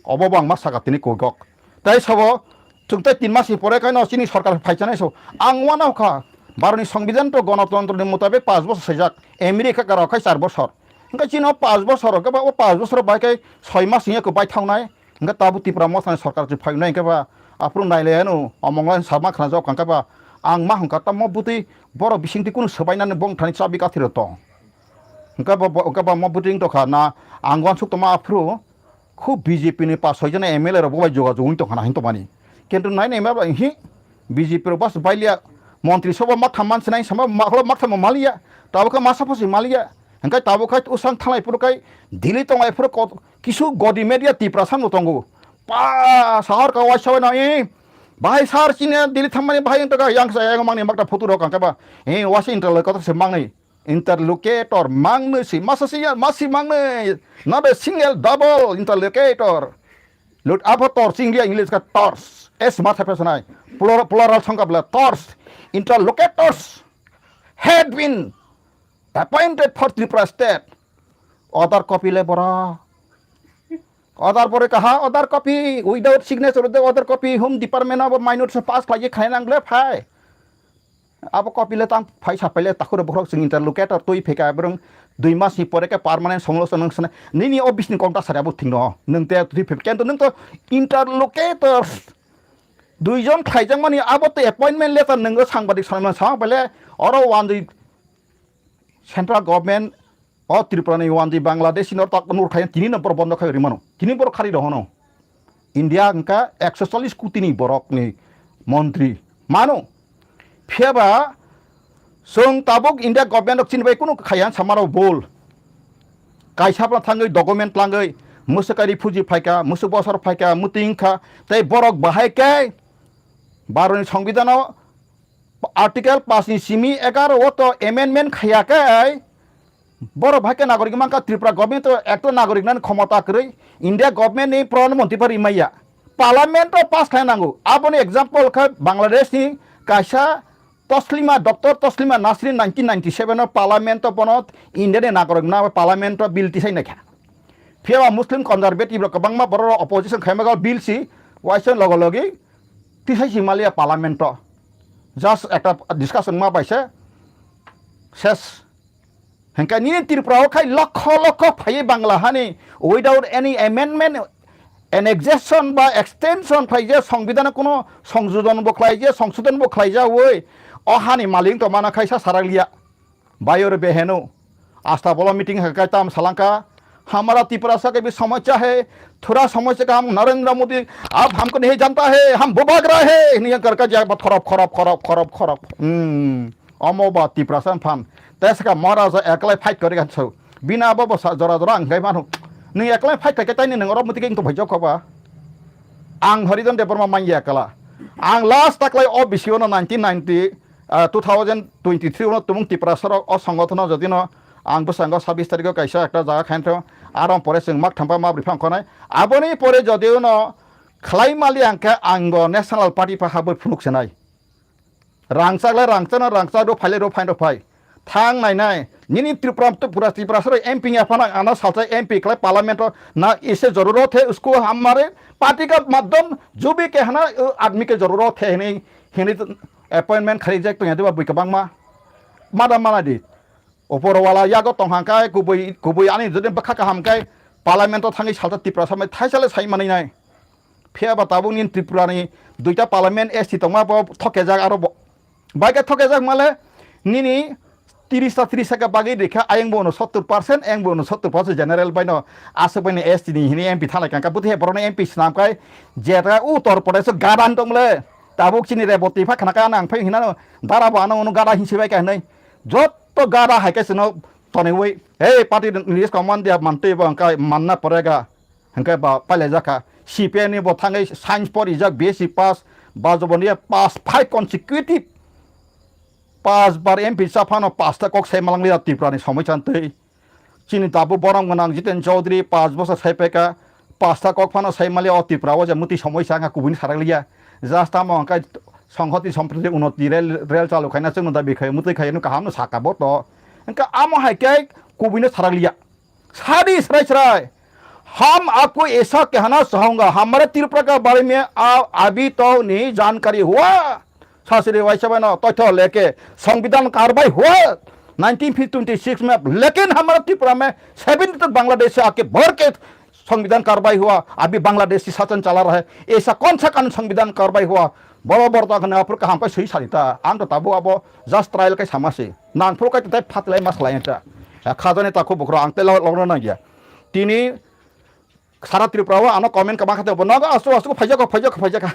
Obo bo ang ma saka tini koi kok. Tai sabo chwng tai tin mas ni pore kaino chini sorkar phai chanai so. Ang uanao kha, Bharot ni Songbidan to Gonotontro ni mutabik panch bosor swijak. America ka rok khai char bosor. Hwnkhe chini o panch bosor, hwnkhe ba o panch bosor bai khai soi mas wngya khe bai thaunai. Hwnkhe tabuk Tipra Motha ni sorkar se phai nai hwnkhe ba aphuru nai le ano omong lai sama khna jok hwnkhe ba ang ma hwnkha tamo bwtwi borok bisingtwi kunu swbainani bongthani chabi kathiro tong. Hwnkhe ba, hwnkhe ba mo bwtwi wng tokha na ang uansuk tongma aphuru. Khub B J P ni pas soi jona M L A rok bo bai jogajog wng tongkha na hwn tongmani. Kintu nai nai ma bai hi B J P rok bas bai liya, montri soba maktham man sinai sama maklo maktham maliya, tabuk khe masa phosi maliya. Hwnkhe tabuk khai usang thanglai phuru khai Delhi tonglai phuru kot-, kisu godi media Tiprasa no tongo. Pa sahar ka waisa bai no, eh, bahai sar chini Delhi thammani bahai wng tongkha, yang sa yang mangni makta photo rok ang khe ba, eh, waisa interlocutor se mangnai. Interlocutor mangnwi si, masa si ya, masi mangnwi. Not a single double interlocutor. Lut abo tor sing dia English ka tors. S ma thape sanai. Plural, plural song ka bla tors. Interlocutors had been appointed for Tripura state. Order copy le bora. Order bore kaha, order copy without signature, the order copy home department abo minor se pass khlai khe khlai nang le phai. Abo copy le tang phai sa phai le takhuro bohrok chwng interlocutor twi pheka borong dui mas ni pore khe permanent songlo song nang sana nini office ni kok da sari abo thingno nung te twi phek kento nung to interlocutor duijon khlaijak mani abo to appointment letter nungo sangbadik sanma sa phai le oro one dui central government O Tripura ni wandi Bangladesh ni norok tak nur khai tini no borok bondo khai rimano. Tini borok khari rohono. India hwnkha ekso challis koti ni borok ni montri. Mano. Phiyaba chwng tabuk India government rok chini bai kunu khaiya samaro bol. Kaisa phano thangwi document langwi mwswk refugee phaika, mwswk bosor phaika, mwtwi wngkha. Tei borok bahai khe Bharot ni Songbidan o Article paanch ni simi egaroh o to amendment khaiya khe borok bahai khe nagorik mankha Tripura government to ekto nagorik nani khomota kwrwi India government ni pradhan mantri pha rimaiya. Parliament o pass khlai nango. Aboni example khe Bangladesh ni kaisa Taslima, Doctor Taslima Nasrin nineteen ninety seven o parliament o bono India ni nagorik na parliament o bill tisai naikha. Phiyaba Muslim conservative rok kwbangma borok rok opposition khaima bill si waisa logo logi tisai si maliya parliament o. Just ekta discussion ma bai se ses. Hingke nini Tripura o khai lokho lokho phaiye Bangla hani without any amendment, annexation ba extension phai je songbidano kono songsodon bo khlai je songsodon bo khlai ja oi o hani malik to mana khai sa sarak liya. Bayor beheno. Asta bolo meeting hai kai tam salangka. हमारा तिपरासा के भी समस्या है, थोड़ा समस्या का हम नरेंद्र मोदी, आप हमको नहीं जानता है, हम बुबागरा है, नहीं करके जाए बा खरब खरब खरब खरब खरब। Hmm. Omo ba Tiprasa phan. Teska Maharaja eklai fight kori gan so. Bina bo bo sa jora jora ang gai mano. Ni eklai fight kai tai ni nang oro muti king to bhai jok ba. Ang Harijan Debbarma manya ekla. Ang last taklai o bisio no nineteen ninety ah, two thousand twenty-three uno tumung Tiprasa rok o songotono jodi no ang bwskango sabis tarikh o kaisa ekta jaga khainai, aro pore chwng mak thangpa ma bwrwi phang khonai. Aboni pore jodi uno khlai mali ang khe ang bo National Party pha habwi phunuk sinai. Rangchak le rangchak no rangchak, rw phai le rw phai, rw phai. Thang nai nai. Nini Tripura, Tripura, Tripura sari M P ya phano ano salsa M P khlai parliament o na ise jarurot hai, usko hamare party ka madhyam jo bhi kehna, uh, aadmi ke jarurot hai, hini, hini appointment khari jek tong ya diba bui kabang ma. Mada mana di. Opor wala yago tong hang kai kubui, kubui ani jodi bwkha kaham kai parliament o thangwi salsa Tripura samai thaisa le sai manai nai. Phiya ba tabuk nini Tripura ni duita parliament S T tongma bo thokejak aro bo. Bai khe thokejak male nini tiris ta tiris saka bagwi rikha ayang bo uno sottor percent, ayang bo uno sottor percent general bai no aswk bai ni S T ni hini M P thalai kangka buti he borok no M P swnam kai jeta Uttar Pradesh o gadan tong le tabuk chini Reboti pha khna ka nang phai hina no dara bo ano uno gada hinsi bai ka hinai jotto gada hai khe sino tonwi ei party ni list command dia mantwi bo kai manna porega. Hingke ba pailaijakha. C P M ni bo thangwi science porijak, B S C pass, ba joboni pass, five consecutive pass bar M P cha phano pasta kok sai malangli ya Tripura ni somoi chantwi. Chini tabuk borom gwnang Jiten Chaudhary pass bosor sai peka, pasta kok phano sai mali o Tripura o je muti somoi sa wngkha kubuni sarak liya. Just tamo hingke songhoti sompriti unoti rel, rel chalu khaina chwngno dabi khai, mutwi khai no kaham no saka bo to. Hingke amo hai khe kubui no sarak liya. Sadi srai srai. हम आपको ऐसा कहना चाहूंगा, हमारे त्रिपुरा के बारे में आप अभी तो नहीं जानकारी हुआ। सासरी वाइसा बनो तथ्य लेके संविधान कार्रवाई हुआ नाइनटीन फिफ्टी सिक्स में, लेकिन हमारे त्रिपुरा में सेवेंटी तक बांग्लादेश से आके भर के संविधान कार्रवाई हुआ, अभी बांग्लादेशी शासन चला रहा है। ऐसा कौन सा कानून संविधान कार्रवाई हुआ? Boro boro ta khna aphuru kaham khe swi sadi ta. Ang to tabuk abo just trial khe sama se. Nang phuru khe tai phatlai ma slai ta. Ya khajani ta khu bukhro ang te logno nang ya. Tini sara Tripura o ano comment kama khate bo nogo asu asu phaijak phaijak phaijak.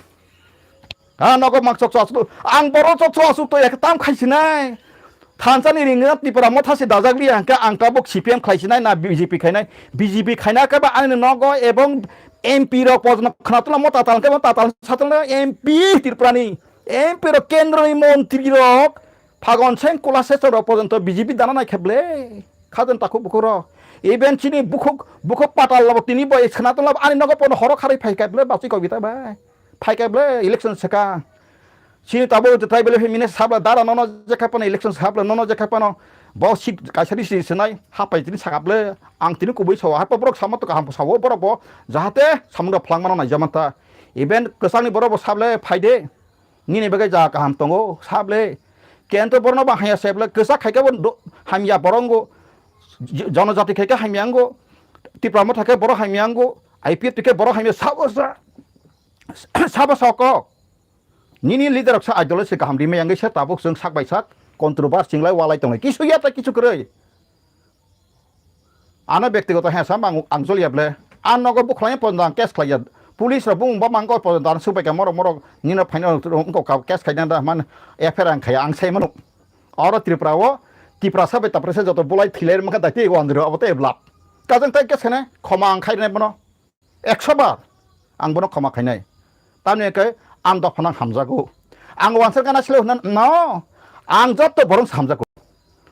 Ha nogo mak chok chok asu. Ang boro chok chok asu to ek tam khai sinai. Thansa ni ring Tripura motha se dajak liya hingke ang tabuk C P M khlai sinai na B J P khainai. B J P khaina khe ba ani nogo ebong M P rok pojno khna tula mo tatal khe mo tatal satal M P Tripura ni M P rok kendro ni montri rok phagon seng kula sesor rok pojonto B J P dana nai kheble khajon takhuk bukhuk rok even chini bukhuk bukhuk patal labo tini bo khna tula ani nogo pono horo kharwi phai kheble bachwi kobita bai phai kheble election seka. Chini tabuk tribal family sabla dara nono jekha pano election sabla nono jekha pano bo seat kaisa di si sinai hapai tini sakap le ang tini kubui sawa hapa borok sama to kaham sawo borok bo jahate samung da phlangmano naijama ta even kwchangni borok bo sable phaide nini bagwi ja kaham tongo sable kento borno ba haya sable kwchak khaike bo do- hamya borongo j- jonojati khaike hamya ango tipra motha khe borok hamya ango I P F khe borok hamya sabo sa sabo soko. Nini leader rok sa ideology kaham rimai yangwi se tabuk chwng sak bai sak controversy chinglai walai tongnai kisu ya ta kisu kwrwi. Ano bektigoto hesa mang ang joliya ble. An nogo bukhlai pon dang case khlaiya. Police rok bung ba mangko pon dang subai ka morok morok nino phaino wngko ka case khaina da man F I R ang khaya ang sai mano. Oro Tripura o Tiprasa bai Taprasa joto bulai thilai mangkha daite wandro abo te blap. Kajang tai case khane khoma ang khairne bono. Ekso bar ang bono khoma khainai. Tamni hwnkhe ang dophano hamjago. Ang wansar gana sile hwnna no. Ang jotto borok hamjago.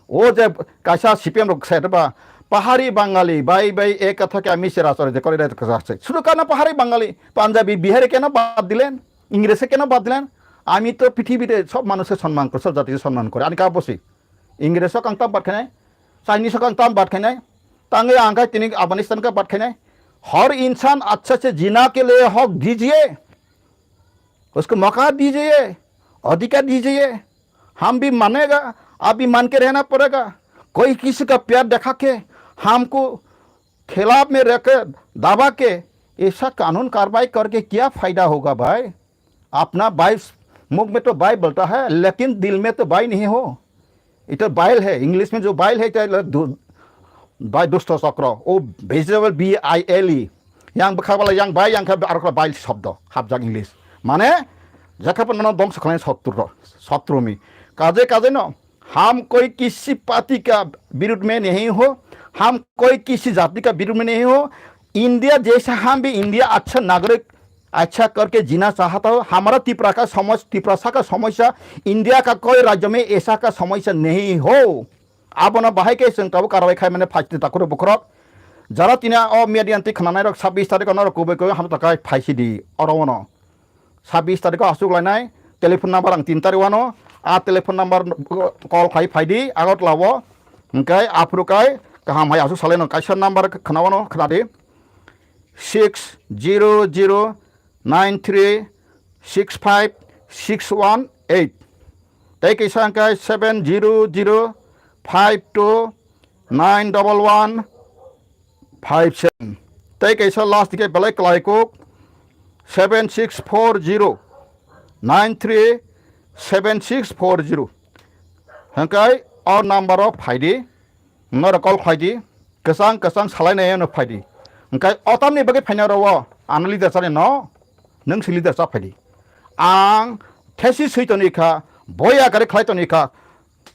O je kaisa C P M rok sai ba pahari Bangali bai bai ek katha ke ami se rachari de kore rachari. Sudu kana pahari Bangali, Punjabi, Bihari keno bad dilen, Ingrese keno bad dilen. আমি তো পৃথিবীতে সব মানুষকে সম্মান করে, সব জাতিকে সম্মান করে। আমি কাউকে বসি ইংরেজও কাংতাম বাদ খাই নাই, চাইনিজও কাংতাম বাদ খাই নাই, তাঙ্গে আঙ্কাই তিনি আফগানিস্তানকে বাদ খাই নাই। हर इंसान अच्छे से जीना के लिए हक दीजिए, उसको मौका दीजिए, अधिकार दीजिए। हम भी मानेगा, आप भी मान के रहना पड़ेगा। कोई किसी का प्यार दिखा के हमको खिलाफ में रख के दबा के ऐसा कानून कार्रवाई करके क्या फायदा होगा भाई? अपना भाई मुख में तो भाई बोलता है, लेकिन दिल में तो भाई नहीं हो। ये तो बाइल है, इंग्लिश में जो बाइल है, क्या दु, भाई दुष्ट चक्र, वो vegetable B I L E. Yang bwkha bala yang bai yang khe arokla bai shobdo hapjak English. Mane jekha pano dongso khlai sotru, sotru mi. Kaje kaje no हम कोई किसी पार्टी का विरुद्ध में नहीं हो, हम कोई किसी जाति का विरुद्ध में नहीं हो। इंडिया जैसा हम भी इंडिया अच्छा नागरिक, अच्छा करके जीना चाहता हो। हमारा तिपरा का समस्या, तिपरासा का समस्या, इंडिया का कोई राज्य में ऐसा का समस्या नहीं हो। Abono bahai khe chwng tabuk karwai khai mane phaisidi takhurok bukhurok. Jara tini o media ni twi khwnanai rok sabbish tarikh o norok kubui kubui hamjak khai phaisidi oro ono. Sabbish tarikh o aswk lainai telephone number ang tin tarikh o ano. A telephone number call khai phaidi Agartala o. Hwnkhe aphuru khai kaham hai aswk salaino kaisa number khwnao ano khwnadi. Six zero zero nine three six five six one eight. Tei kaisa hwnkhe seven zero zero five two nine double one five seven. Tei kaisa last dikhe belai kwlai kuk seven six four zero nine three seven six four zero. Hwnkhe o number o phaidi. Norok call khlaidi, kwchang kwchang salainai no phaidi. Hwnkhe o tamni bagwi phaina rwo, ano leader chani no, nwng si leader cha phaidi. Ang thesis swi toni kha, boya gari khlai toni kha,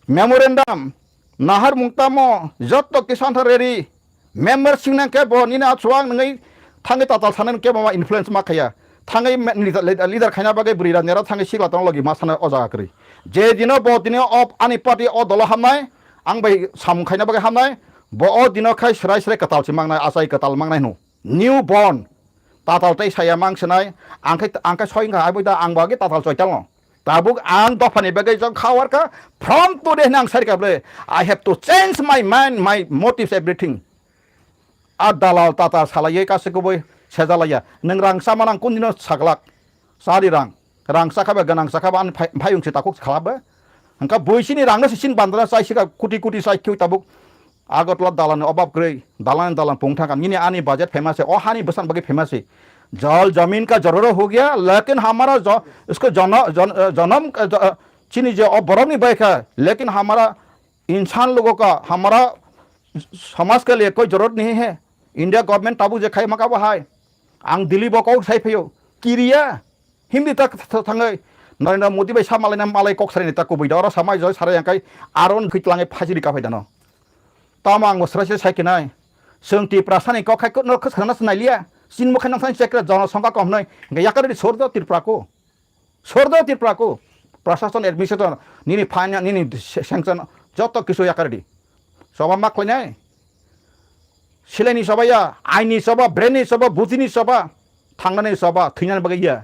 memorandum, naharmung tamo, jotto Kisan Rally, member singnang khe bo nini achuang nwngwi thangwi tatal sanani kebo ma influence ma khaya. Thangwi me-, leader, leader khaina bagwi bwrwi rajni aro thangwi sikla tong logi ma sana o jaga kwrwi. Je dino bo tini o ani party o dolo hamnai, ang bai samung khaina bagwi hamnai, bo o dino khai srai srai kwtal se mangnai, achai kwtal mangnai hwno. New born. Tatal tei saya mang sinai, ang khai, ang khai soi wngkha, abo da ang bo age tatal choi talno. Tabuk ang dophani bagwi jok kha warkha, from today hwnwi ang sai rwkha ble, I have to change my mind, my motives, everything. A dalal tata salaiwi kaisa kubui sejalaiya. Nwng rang chamani ang kundino saglak. Chari rang. Rang chakha ba gwnang chakha ba ani phai-, phayung se takhuk khala ba. Hwnkha bui sini rangno se sin bandra chai sika kuti kuti chai khiui tabuk. Agartala dalani obab kwrwi. Dalani dalan pung thangkha. Nini ani budget famous se. O hani bwsan bagwi famous se. Jal jamin ka jarura ho gaya, lekin hamara jo-, isko jana-, jan-, janam ka ja-, chini je o borokni bai kha. Lekin hamara इंसान लोगों का, हमारा समाज के लिए कोई जरूरत नहीं है। India government tabuk je khai maka bahai. Ang Delhi bo kok sai phaio. Kiriya. Hindi tak th-, th-, thangai. Narendra Modi bai sa malai na malai kok sarini tak kubui da. Oro samai joi sarai angkai aron khitlangai phajiri kaphai dano. Tamo ang bo srai srai sai kinai. Seng Tiprasa ni kok khai no khas khana sinai liya. Sin mo khai nang sai chekra jono songka kom noi. Yakari sordo Tripura ko. Sordo Tripura ko, prashason administration, nini fine, nini sanction, joto kisu yakardi. Soba ma khlainai? Silaini soba ya, aini soba, brainni soba, bujini soba, thangnani soba, thwinani bagwi ya,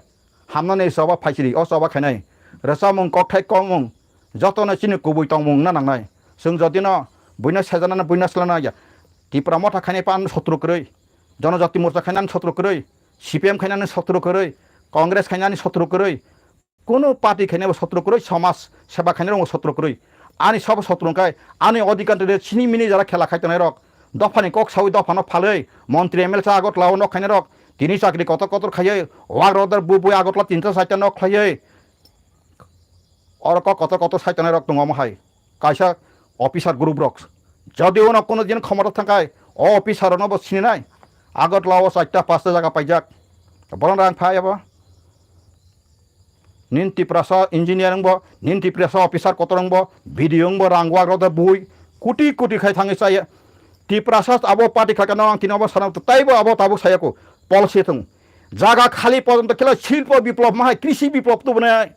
hamnani soba phaisiri, o soba khainai. Rwchapmung, kokthai kokmung, jotono chini kubui tongmung na nangnai. Chwng jotino buino sejanani buino slana ya. Tipra Motha khainai pan sotro kwrwi, Jonojati Morcha khainani sotro kwrwi, C P M khainani sotro kwrwi, Congress khainani sotro kwrwi, Kunu party khainai bo sotro kwrwi, somaj seba khainai rokbo sotro kwrwi. Ani sabo sotro wngkha, ani odhikar twi chini mini jara khela khai tongnai rok, dophani kok saui dophano phalwi, montri M L A sa Agartala o nok khainai rok, tini chakri kotor kotor khaiwi, wak rodar bubui Agartala tinta saita nok khlaiwi, oro kok kotor kotor sai tongnai rok tongo omo hai. Kaisa officer group rok. Jodi uno kunu din khomota thangkhai, o officer rokno bo sininai. Agartala o chaita pasta jaga paijak. Bono rang phai abo. Nin Tiprasa engineer wngbo, nin Tiprasa officer kotor wngbo, B D O wngbo, rang wak rok da bui, kuti kuti khai thangwi chaya. Tiprasa abo party kha kano ang tini abo sana taibo abo tabuk saya ko policy thung. Jaga khali pojonto kila silpo biplop mahai, krisi biplop tu bwnai.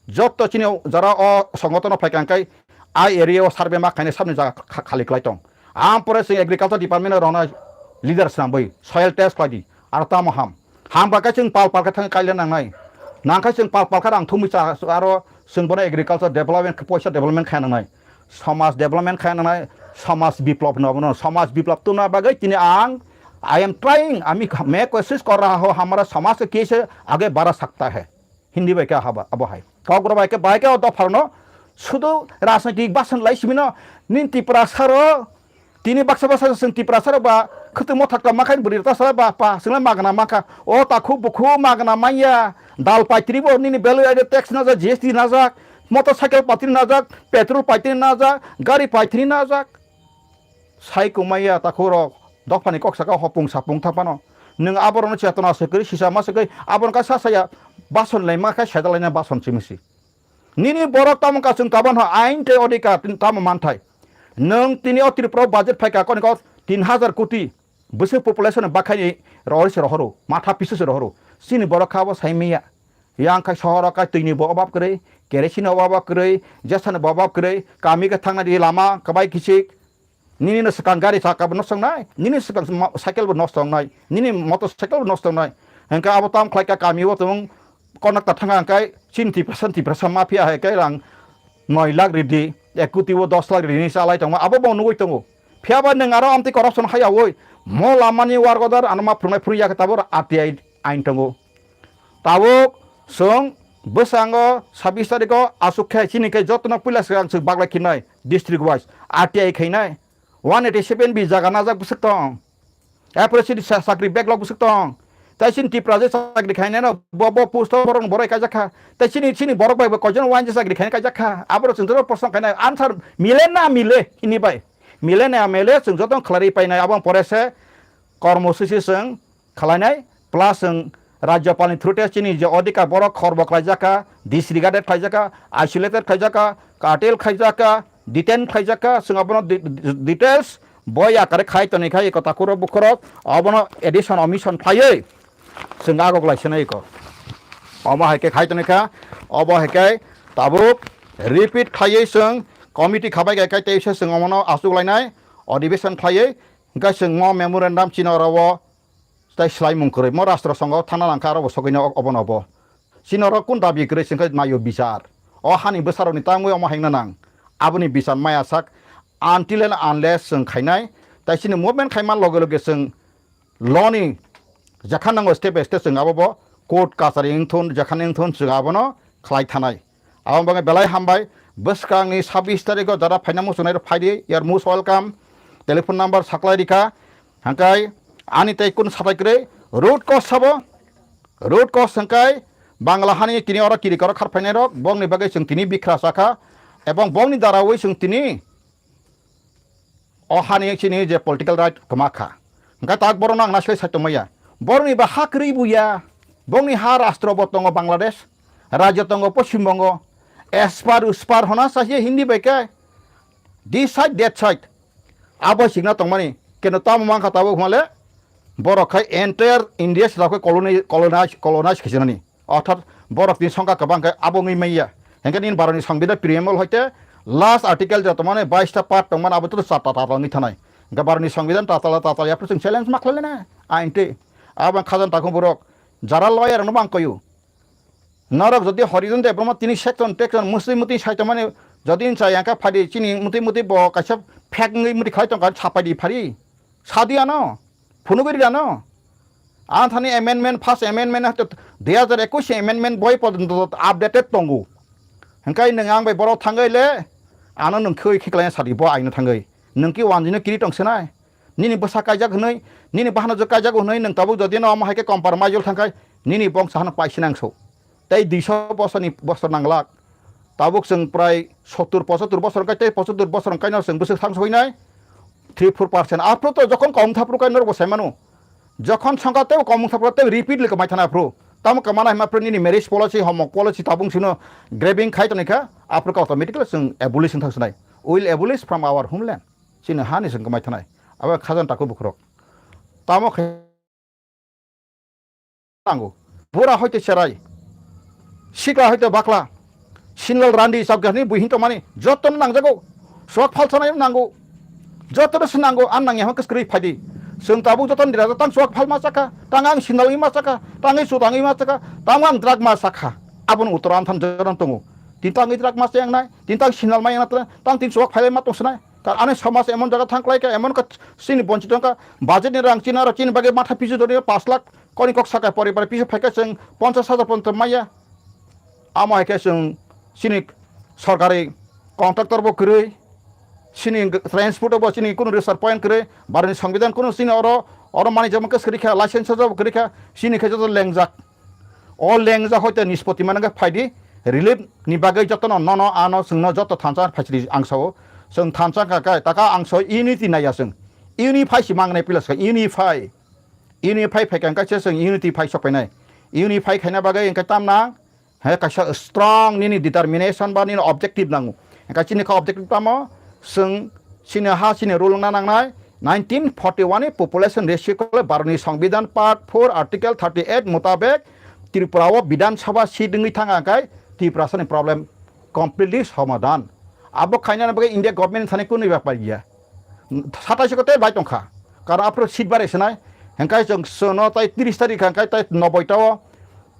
Jotto chini jara o songotono phai kang kai, a area o survey ma khainai sabni jaga kha-, khali klai tong. Ang pore chwng agriculture department o rona leader swnam bai soil test khlai di, aro tamo ham. Ham ba khe chwng pal pal khe thang kaila nangnai. Nang khe chwng pal pal khe rang thumwi cha, aro chwng bono agriculture development khe poisa development khaina nangnai. Samaj development khaina nangnai, samaj biplop no bono, samaj biplop tuna bagwi tini ang, I am trying, ami kha-, main koshis kar raha ho, hamara samaj ke kaise aage badha sakta hai. Hindi bai khe haba, abo hai. Kokborok bai khe, bai khe o dopharno sudu rajnitik basan lai simino, nin Tiprasa ro, tini baksa baksa chwng Tiprasa ro ba, khwtwmwi thakta ma khaini bwrwi rwta sala ba, pa, chwngla magna mankha. O takhuk bukhuk magna manya, dal paitri bo nini belwi aide tax najak, G S T najak, motorcycle paitri najak, petrol paitri najak, gari paitri najak. Sai kumaiya takhuk rok dophani kok saka hopung sapung thang phano. Nwng aborokno chetona se kwrwi, sisa ma se kwrwi, aborok kha sa saya bason lai ma khe seda laina bason simi si. Nini borok tamo ka chwng kaban ha ain tei odhikar tin tamo manthai. Nwng tini o Tripura budget phai ka koni kok tin hajar koti. Bwswk population bakhaini rohor se rohoro, matha pisu se rohoro. Chini borok kha bo sai manya. Yang khai sohoro kai twini bo obab kwrwi, kerosene obab kwrwi, jesani bo obab kwrwi, kami khe thangna di lama kwbai kichik. Nini no swkang gari chaka bo nosto wngnai, nini swkang ma-, cycle bo nosto wngnai, nini motor cycle bo nosto wngnai. Hwnkhe abo tam khlai kha kami o tong konak ta thanga hwnkhe chini Tiprasa, Tiprasa mafia hai khe rang noi lakh ridi, ek koti o dos lakh ridi hinwi chalai tongma, abo bo nugwi tongo. Phiya ba nwng aro amtwi corruption haiyawi, mo lamani work order ano ma phwrwngnai phwrwngya khe tabuk R T I ain tongo. Tabuk chwng bwskango sabbish tarikh o aswk khe chini khe jotono puila swkang chwng baglai khinai district wise R T I khainai. One eighty seven B jaga najak bwswk tong. Apre chini sa-, chakri backlog bwswk tong. Tai chini Tipra je chakri khainai no bo, bo post o borok no borai kaijak kha. Tai chini, chini borok bai bo koijon uain je chakri khainai kaijak kha. Aboro chwng joto proshno khainai answer mile na mile hini bai. Mile na mile chwng joto khlai painai abo pore se kormo sisi chwng khlainai, plus chwng Rajyapalni through te chini je odhikar borok khorbo khlaijak kha, disregarded khlaijak kha, isolated khlaijak kha, curtail khlaijak kha, detain khlaijak kha, chwng abono de-, de-, details boi akare khai toni khai eko takhurok bukhurok abono addition omission khlaiwi chwng agok lai swnai eko. Omo hai khe khai toni kha, obo hai khe tabuk repeat khlaiwi chwng committee khabai khe kai teisa chwng omono achuk lainai, adhibeshon khlaiwi hwnkhe chwng mo memorandum chini oro o tei swlaimung kwrwi. Mo rastro songho thangna nangkha aro bo sogwino obono bo. Chini oro kun dabi kwrwi chwngkhe naio bichar. O hani bwsarokni tangwi omo hengna nang. Aboni bichar maya sak until and unless chwng khainai. Tai chini movement khaima loge loge chwng law ni jekha nango step by step chwng abo bo court kachari wngthun, jekhani wngthun chwng abono khlai thanai. Aboni bagwi belai hambai. Bwskangni sabbish tarikh o jara phaina muchungnai rok phaidi, you are most welcome. Telephone number saklai rikha. Hangkai ani tei kun sapai kwrwi root cause sabo. Root cause hangkai Bangla hani tini oro kiri koro khar phainai rok, bongni bagwi chwng tini bikhra chakha, ebong bongni darawi chwng tini o hani chini je political right kwma kha. Hingkhe tak borokno ang naisle sai tongmaya. Borokni ba ha kwrwi buya. Bongni ha rastro bo tongo Bangladesh. Rajyo tongo Poschim Bongo. Aspar uspar hona sahiya Hindi bai khe. This side, that side. Abo sikna tongmani. Keno tamo mankha tabuk hwnle. Borok khai entire India sila khe coloni-, colonize, colonize khe sinani. Orthat borok ni songkha kwbang khe abo wngwi manya. Hingkhe nini Bharat ni Songbidan preamble hoite last article je tongmani bais ta part tongmani abo to char ta tatal wngwi thanai. Hingkhe Bharat ni Songbidan tatal tatal yapre chwng challenge ma khlai lena. Ain tei abo khajang takhung borok jara lawyer no bang koyu. Norok jodi Horijon Debbarma tini section tection musli muti sai tongmani jodi insa yangkha phadi chini muti muti bo kaisa fake wngwi muti khlai tongkha sapai di phari. Sadi ano. Phunugwi rida no. Ang thani amendment, first amendment hwnkhe dui hazar ekush amendment boi porjonto updated tongo. Hwnkhe nwng ang bai borok thangwi le ano nwng khwi khiklai sadi bo aino thangwi. Nwng ki wanjino kiri tong sinai. Nini bwsa kaijak hwnwi, nini bahanajwk kaijak hwnwi nwng tabuk jodi no omo hai khe compromise thangkhai, nini bongsa hano paisi nangso. Tei duiso bosorni bosor nanglak. Tabuk chwng prai sottur pochottur bosor wngkha, tei pochottur bosor wngkha no chwng bwswk thang soinai three four percent. Aphuru to jokhon kom thaphuru khe norok bo sai mano. Jokhon songkha tei kom thaphuru tei repeatly kwmai thana aphuru. Tamo kwmana hima phuru nini marriage policy, homok policy tabung sino grabbing khai tongkha, aphuru khe automatically chwng abolition thang sinai. Will abolish from our homeland. Chini hani chwng kwmai thanai. Abo khajan takhuk bukhurok. Tamo khe nango. Bura hoite cherai. Sikla hoite bakla. Sinlal randi chapgani bui hinto mani. Jotono nangjago. Suak phalsanai nango. Jotono se nango. An nangya hon kwskwrwi phaidi. Chwng tabuk jotono dira tang suak phalma chakha. Tang ang sinalwi ma chakha. Tangwi chutangwi ma chakha. Tang ang drug ma chakha. Aboni uttor anthan jotono tongo. Tin tangwi drug ma chayang nai. Tin tang sinal ma yang nai. Tang tin suak phalai ma tongsinai. Kar ani somaj emon jaga thang klai kha, emon kha chini bonchit wng kha, budget ni rang chini aro chini bagwi matha pisu dori pash lakh koni kok saka poribar pisu phai kha chwng ponchash hajar ponto maya. Amo hai khe chwng chini sorkari contractor bo kwrwi, chini transport bo chini kunu reserve point kwrwi, Bharatni Songbidan kunu chini oro, oro manwi jama kwswrwi kha, license bo kwrwi kha, chini khe joto lengjak. O lengjak hoite nispoti mano khe phaidi, relief ni bagwi jotono nono ano chwngno joto thansa phaisidi ang sao. Chwng thansa kha khe taka ang sao unity naiya chwng. Unify si mangnai pila swkang unify. Unify phai kha hwnkhe se chwng unity phai sok phainai. Unify khaina bagwi hwnkhe tam nang? He kaisa strong nini determination ba nini objective nango. Hwnkhe chini kha objective tamo? Chwng chini ha chini rule wngna nangnai. Nineteen forty one ni population ratio kole Bharat ni Songbidan Part four Article thirty eight mutabek Tripura o Bidhan Sabha seat wngwi thang kha khe Tiprasa ni problem completely somadhan. Abo khaina bagwi India government thani kunu bepar ya. Satais ko te bai tongkha. Karon aphuru seat bare sinai. Hengkai jong sono tai tris tarik hengkai tai noboi ta o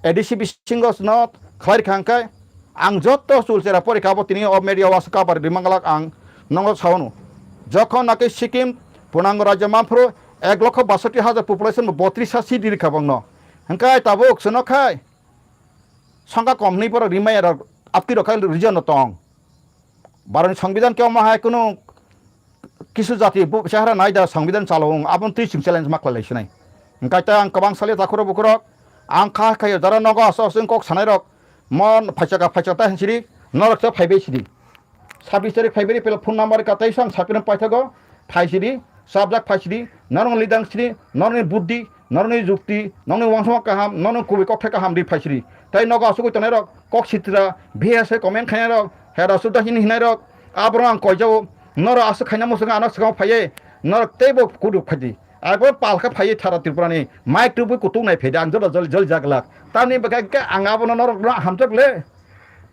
A D C bisingo no khlai rikha hingkhe ang joto chulchera porikha abo tini o media o aswk kabar rimang glak ang nongo saono. Jokhon naki Sikkim punango rajya manphuru ek lokho basoti hajar population bo botris ha seat rikha bongno. Hingkhe tabuk sono khai songkha kom hwnwi borok rimaya rok apti rok khai region no tong. Bharoni Songbidan khe omo hai kunu kisu jati bu chehra nai da Songbidan chalo wng, aboni twi chwng challenge ma khlai lai sinai. Hingkhe ta ang kwbang sali takhurok bukhurok, ang kha khayo jara nogo aso aso wng kok sanai rok, mo phaisaka phaisaka ta hinsiri, norok se phaibai sidi. Sabis tarik phaibai phela phone number ka tai sang sapirang paithago, phai sidi, sabjak phai sidi, norok lidang sidi, norok ni buddhi, norokni jukti, norokni wansukma kaham, norokni kubui kokthai kaham ri phaisiri. Tai nogo asugwi tongnai rok, kok sitra, B S A comment khainai rok, hera suda hini hinai rok, aborok ang koijao, norok aswk khaina muchungo ano swkang phaiye, norok teibo kudu phaidi. Abo pal khe phaiye thara Tripura ni, mic tubui kutung nai phaidi, ang jola joli joli jaglak. Tamni bagwi khe ang abono norok no hamjak le.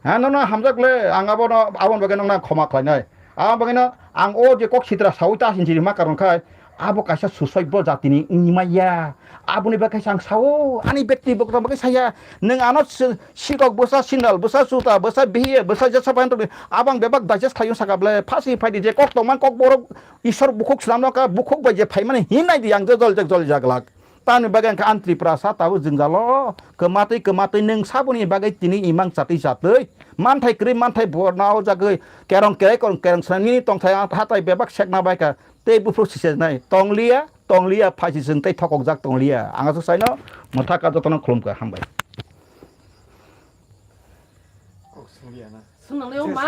Ha, nono hamjak le, ang abono, aboni bagwi nokna khoma khlainai. Aboni bagwino ang o je kok sitra sawi ta hinjiri ma karon khai, abo kaisa susoibo jatini wngmaya. Aboni bagwi kaisa ang sao, ani bekti bokto bagwi saya, nwng ano si-, sikok bwsa sindal, bwsa juta, bwsa bihiye, bwsa jesa pai wngtoni, abo ang bebak digest khlaiwi saka ble, phasi phaidi je kok tongma kok borok Isor bukhuk swnamno ka, bukhuk bai je phaimani hinai di ang jol jak jol jaglak. Tamni bagwi hwnkhe ang Tripura sa tabuk jwngjalo kwmatwi kwmatwi nwng saboni bagwi tini imang chatwi chatwi manthai kwrwi manthai borna o jagwi kerong kerai korong kerong swnamni tongthai hatai bebak sekna bai kha tei buphuru sisenai tongliya tongliya phaisi chwng tei thokokjak tongliya ang aswk saino mwthaka jotono khulumkha hambai. Swnamnai o ma.